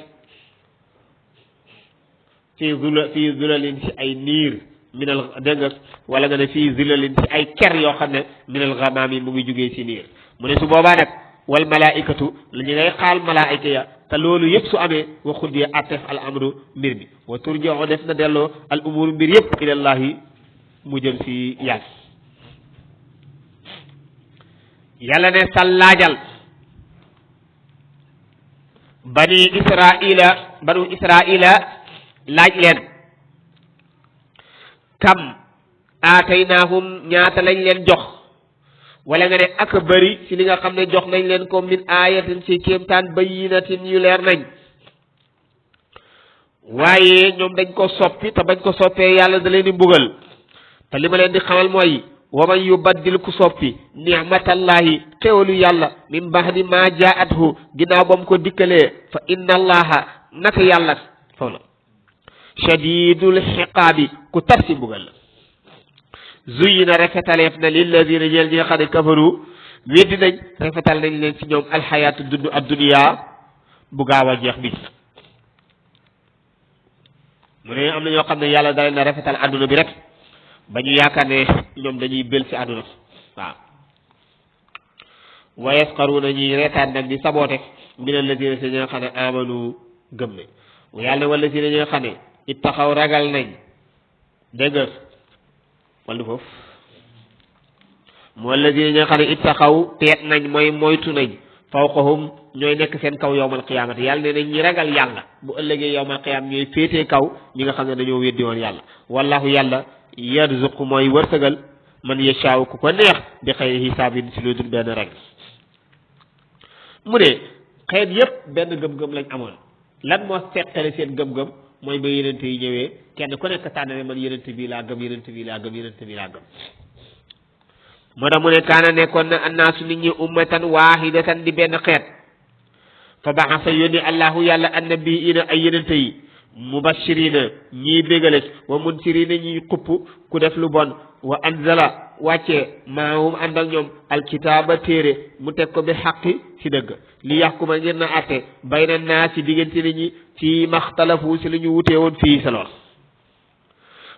fii zulalin ci ay niir minal dégg nga wala nga ne fii zulalin ci ay ker yoo xam ne minal ghamami mu ngi jugee ci niir mu ne su boobaa nag wal malaikatu la ñu ngay xaal malaayika ya te loolu yëpp su amee wa xudiya attef al amru mbir mi wa turja'u def na delloo al umuru mbir yëpp ilallahi mu jëm si yàlla yàlla ne sallaajal banu israila laaj leen kam aataynaahum ñaata lañ leen jox wala nga ne ak bëri ci li nga xam ne jox nañ leen ko min ayatin ci kéemtaan bayyinatin yu leer nañ waaye ñoom dañ ko soppi te bañ ko soppee yàlla da leen di mbugal te li ma leen di xamal mooy wa man yubaddil ku soppi ni'matallahi xéwalu yàlla min ba'di ma jaa'athu ginnaaw ba mu ko dikkalee fa inna allaha naka yàlla foofu la shadidul xiqaabi ku tar si mbugal la zuyina rafetaleef na lilladina ñeel ñi nga xam ne kafaru weddi nañ rafetal nañ leen ci ñoom alxayaatu dund adduniya bu gaaw a jeex bi mu ne am na ñoo xam ne yàlla da leen a rafetal adduna bi rek ba ñu yaakaar ne ñoom dañuy bël ci adduna waaw wa yasqaruuna ñuy reetaan nag di saboote min alladina si ñi nga xam ne amanu gëm nañ yàlla wala si ñi nga xam ne ittaxaw ragal nañ dégg nga wala foofu moo la di ñoo xam ne ittaxaw teet nañ mooy moytu nañ fawqahum ñooy nekk seen kaw yowmal qiyaamati yàlla ne nañ ñi ragal yàlla bu ëllëgee yowmal qiyaam ñooy féetee kaw ñi nga xam ne dañoo weddi woon yàlla wallahu yàlla yarzuqu mooy wërsëgal man yashaaw ku ko neex bi xayri hisaabin si lu dul benn rek mu ne xeet yépp benn gëm-gëm lañ amoon lan moo seqale seen gëm-gëm mooy ba yenente yi ñëwee kenn ku nekk tànn ne man yenente bii laa gëm yenente bii laa gëm yenente bii laa gëm moo tax mu ne kaana nekkoon na annaasu nit ñi ummatan waahidatan di benn xeet fa baxasa yónni allahu yàlla annabiina ay yenente yi mubashirina ñii bégale wa munsirina ñiy xupp ku def lu bon wa anzala wàccee maahum ànd ak ñoom alkitaaba téere mu teg ko bi xaqi si dëgg li yaxkuma ngir na atte bayna naa si diggante nit ñi ci maxtalafu si la ñu wutee woon fii sa lool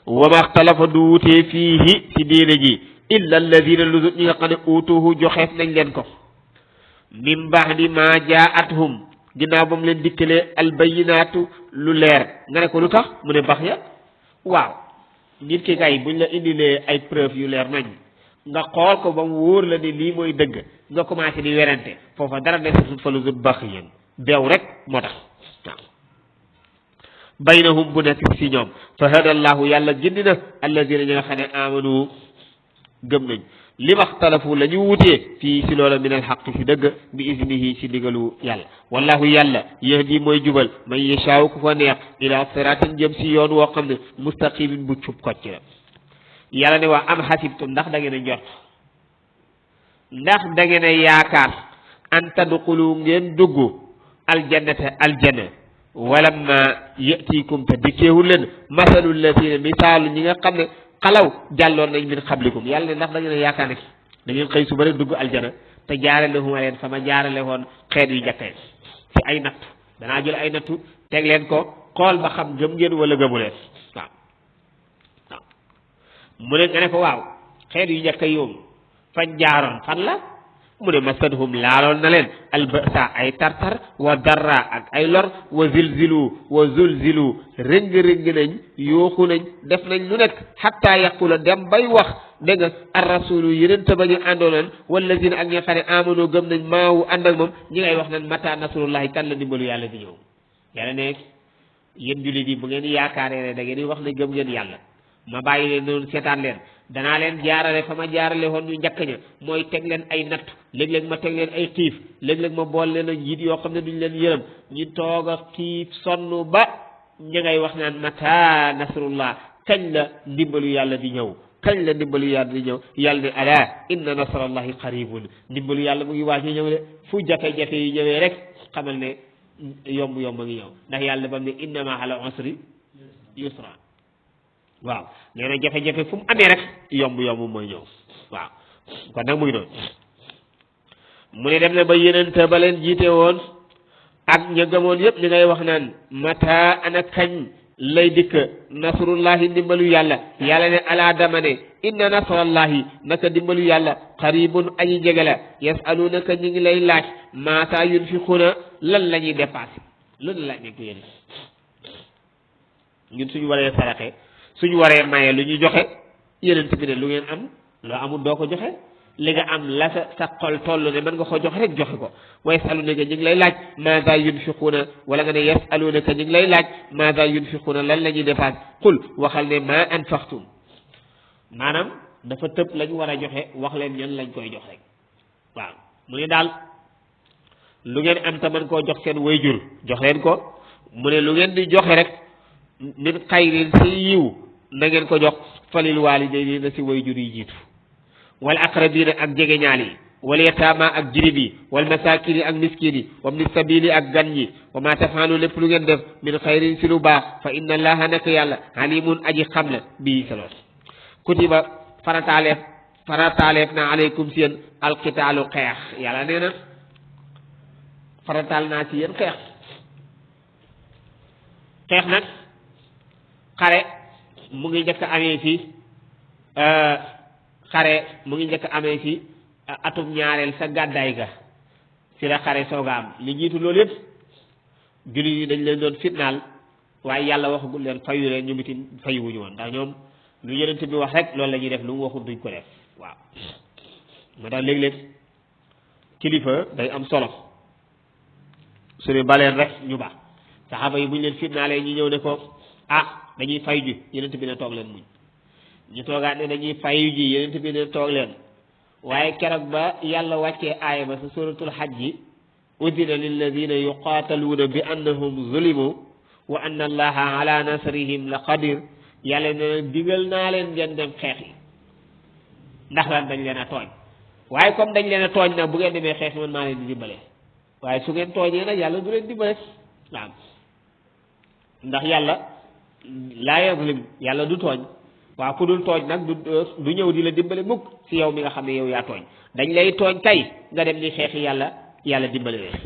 wa maxtalafa du wutee fiihi si diine ji illa alladina lu ñi nga xam ne uutuhu joxeef nañ leen ko min ba'di ma jaa'athum ginnaaw ba mu leen dikkalee albayinaatu lu leer nga ne ko lu tax mu ne bax ya waaw nit ki kay buñ la indilee ay preuve yu leer nañ nga xool ko ba mu wóor la ne lii mooy dëgg nga commencé di werante foofa dara ne sut fa lu dul bax yéen beew rek moo tax waaw baynahum bu nekk si ñoom fa hadallahu yàlla gindi na alladina ñi nga xam ne amanu gëm nañ li maxtalafu la ñu wutee fii si loola min alxaq si dëgg bi isnihi si digalu yàlla wallahu yàlla yahdi mooy jubal man yashaaw ku ko neex ila siratin jëm si yoon woo xam ne mustaqimin bu cub kocc la yàlla ne waa am xasibtum ndax da ngeen a njort ndax da ngeen a yaakaar an tadxulu ngeen dugg aljannata aljanna walamma yatikum te dikkeewul leen masalu llatina misaalu ñi nga xam ne xalaw jàlloon nañ min xablikum yàlla ne ndax da ngeen a yaakaar ne da ngeen xëy suba rek dugg aljana te jaaralewuma leen fa ma jaarale woon xeet yu njëkk ci ay nattu danaa jël ay nattu teg leen ko xool ba xam gëm ngeen wala gëmu leen waaw waaw mu ne nga ne ko waaw xeet yu njëkk yoom fañ jaaroon fan la mu ne masadhum laaloon na leen albasa ay tartar wa darra ak ay lor wa zulzilu rëng nañ yooxu nañ def nañ lu nekk xatta yaqula dem bay wax dégg nga ar rasulu yeneen ba ñu àndoonoon wallazina ak ñi xam ne amano gëm nañ maawu ànd ak moom ñi ngay wax naan mata nasrullahi kan la dimbalu yàlla di ñëw yàlla ne yéen jullit yi bu ngeen yaakaaree ne da ngeen di wax ne gëm ngeen yàlla ma bàyyi leen noonu seetaan leen danaa leen jaarale fa ma jaarale woon ñu njëkk ña mooy teg leen ay natt léeg-léeg ma teg leen ay xiif léeg-léeg ma bool leen ak njiit yoo xam ne duñ leen yërëm ñu toog a xiif sonn ba ña ngay wax naan mata nasrullah kañ la ndimbalu yàlla di ñëw kañ la ndimbalu yàlla di ñëw yàlla ne ala inna nasrallahi qaribun ndimbalu yàlla mu ngi waaj a ñëw de fu jafe-jafe yi ñëwee rek xamal ne yomb a ngi ñëw ndax yàlla bam ne inna ma ala usri yusra waaw nee na jafe-jafe fu mu amee rek yomb mooy ñëw waaw kon nag muy doon mu ne dem na ba yenente ba leen jiite woon ak ña gëmoon yëpp ñu ngay wax naan mata ana kañ lay dikk nasrullahi ndimbalu yàlla yàlla ne alaa dama ne inna nasrallahi naka ndimbalu yàlla qaribun aji jege la yasalunaka ñu ngi lay laaj mata yunfiquna lan la ñuy dépassé loolu laaj nekk yéen ñun suñu waree saraxe suñu waree maye lu ñu joxe yeneen bi ne lu ngeen am loo amul doo ko joxe li nga am la sa xol toll ne mën nga ko joxe rek joxe ko wa yasalunaka ñu ngi lay laaj maada yunfiquuna wala nga ne yasalunaka ñu ngi lay laaj maada yunfiquuna lan la ñuy dépassé qul waxal ne ma anfaqtum maanaam dafa tëb lañ war a joxe wax leen ñan lañ koy jox rek waaw mu ne daal lu ngeen am te mën koo jox seen wayjur jox leen ko mu ne lu ngeen di joxe rek min xayrin si yiw na ngeen ko jox falil waalidayni na si wayjur yi jiitu wal aqrabina ak jegeñaal yi wal yataama ak jirib yi wal masaakin yi ak miskin yi wa ibni sabili ak gan ñi wa ma tafaalu lépp lu ngeen def min xayrin si lu baax fa inna allaha nak yàlla alimun aji xam la bii saloon kutiba farataaleef na aleykum si yéen alqitaalu xeex yàlla nee na farataal naa si yéen xeex nag xare mu ngi njëkk amee fii atum ñaareel sa gàddaay ga si la xare sooga am li jiitu loolu yëpp jullit yi dañ leen doon fitnaal waaye yàlla waxagul leen fayu leen ñu mitin fayuwuñu woon ndax ñoom lu yonent bi wax rek loolu la ñuy def lu mu waxul duñ ko def waaw moo tax léeg-léeg kilifa day am solo su ne baleen rek ñu baax saxaaba yi buñ leen fitnaalee ñu ñëw ne ko dañuy fayu ji yonent bi ne toog leen muñ ñu toogaat ne dañuy fayu ji yonent bi ne toog leen waaye keroog ba yàlla wàccee aaya ba sa suratul hajji udina lilladina yuqaataluuna bi annahum zulimu wa anna allaha ala nasrihim la qadir yàlla ne digal naa leen ngeen dem xeex yi ndax lan dañ leen a tooñ waaye comme dañ leen a tooñ nag bu ngeen demee xeex man maa leen di dimbale waaye su ngeen tooñee nag yàlla du leen dimbale waaw ndax yàlla laa yazlim yàlla du tooñ waaw ku dul tooñ nag du ñëw di la dimbale mukk si yow mi nga xam ne yow yaa tooñ dañ lay tooñ kay nga dem di xeexi yàlla dimbale leen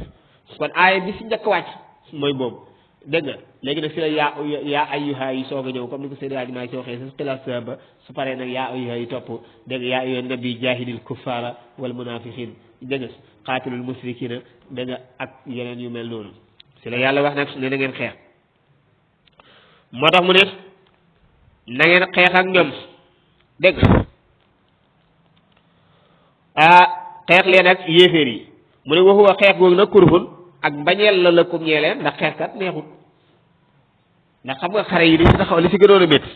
kon aaya bi si njëkk wàcc mooy boobu dégg nga léegi nag si la yaa ayyuha yi soog a ñëw comme ni ko Seydi Hadji Malick si waxee sa xilaas ba su paree nag yaa ayyuha yi topp dégg nga yaa ayyuha nabi jaahidil kuffara wal munafiqin dégg nga qaatilul musrikina dégg nga ak yeneen yu mel noonu si la yàlla wax nag ne na ngeen xeex moo tax mu ne na ngeen xeex ak ñoom dégg xeex leen ak yéeféer yi mu ne waxuwa xeex googu nag kurhun ak mbañeel la lëkkum ñee leen ndax xeexkat neexut ndax xam nga xare yi li si taxaw li si gënoon a métti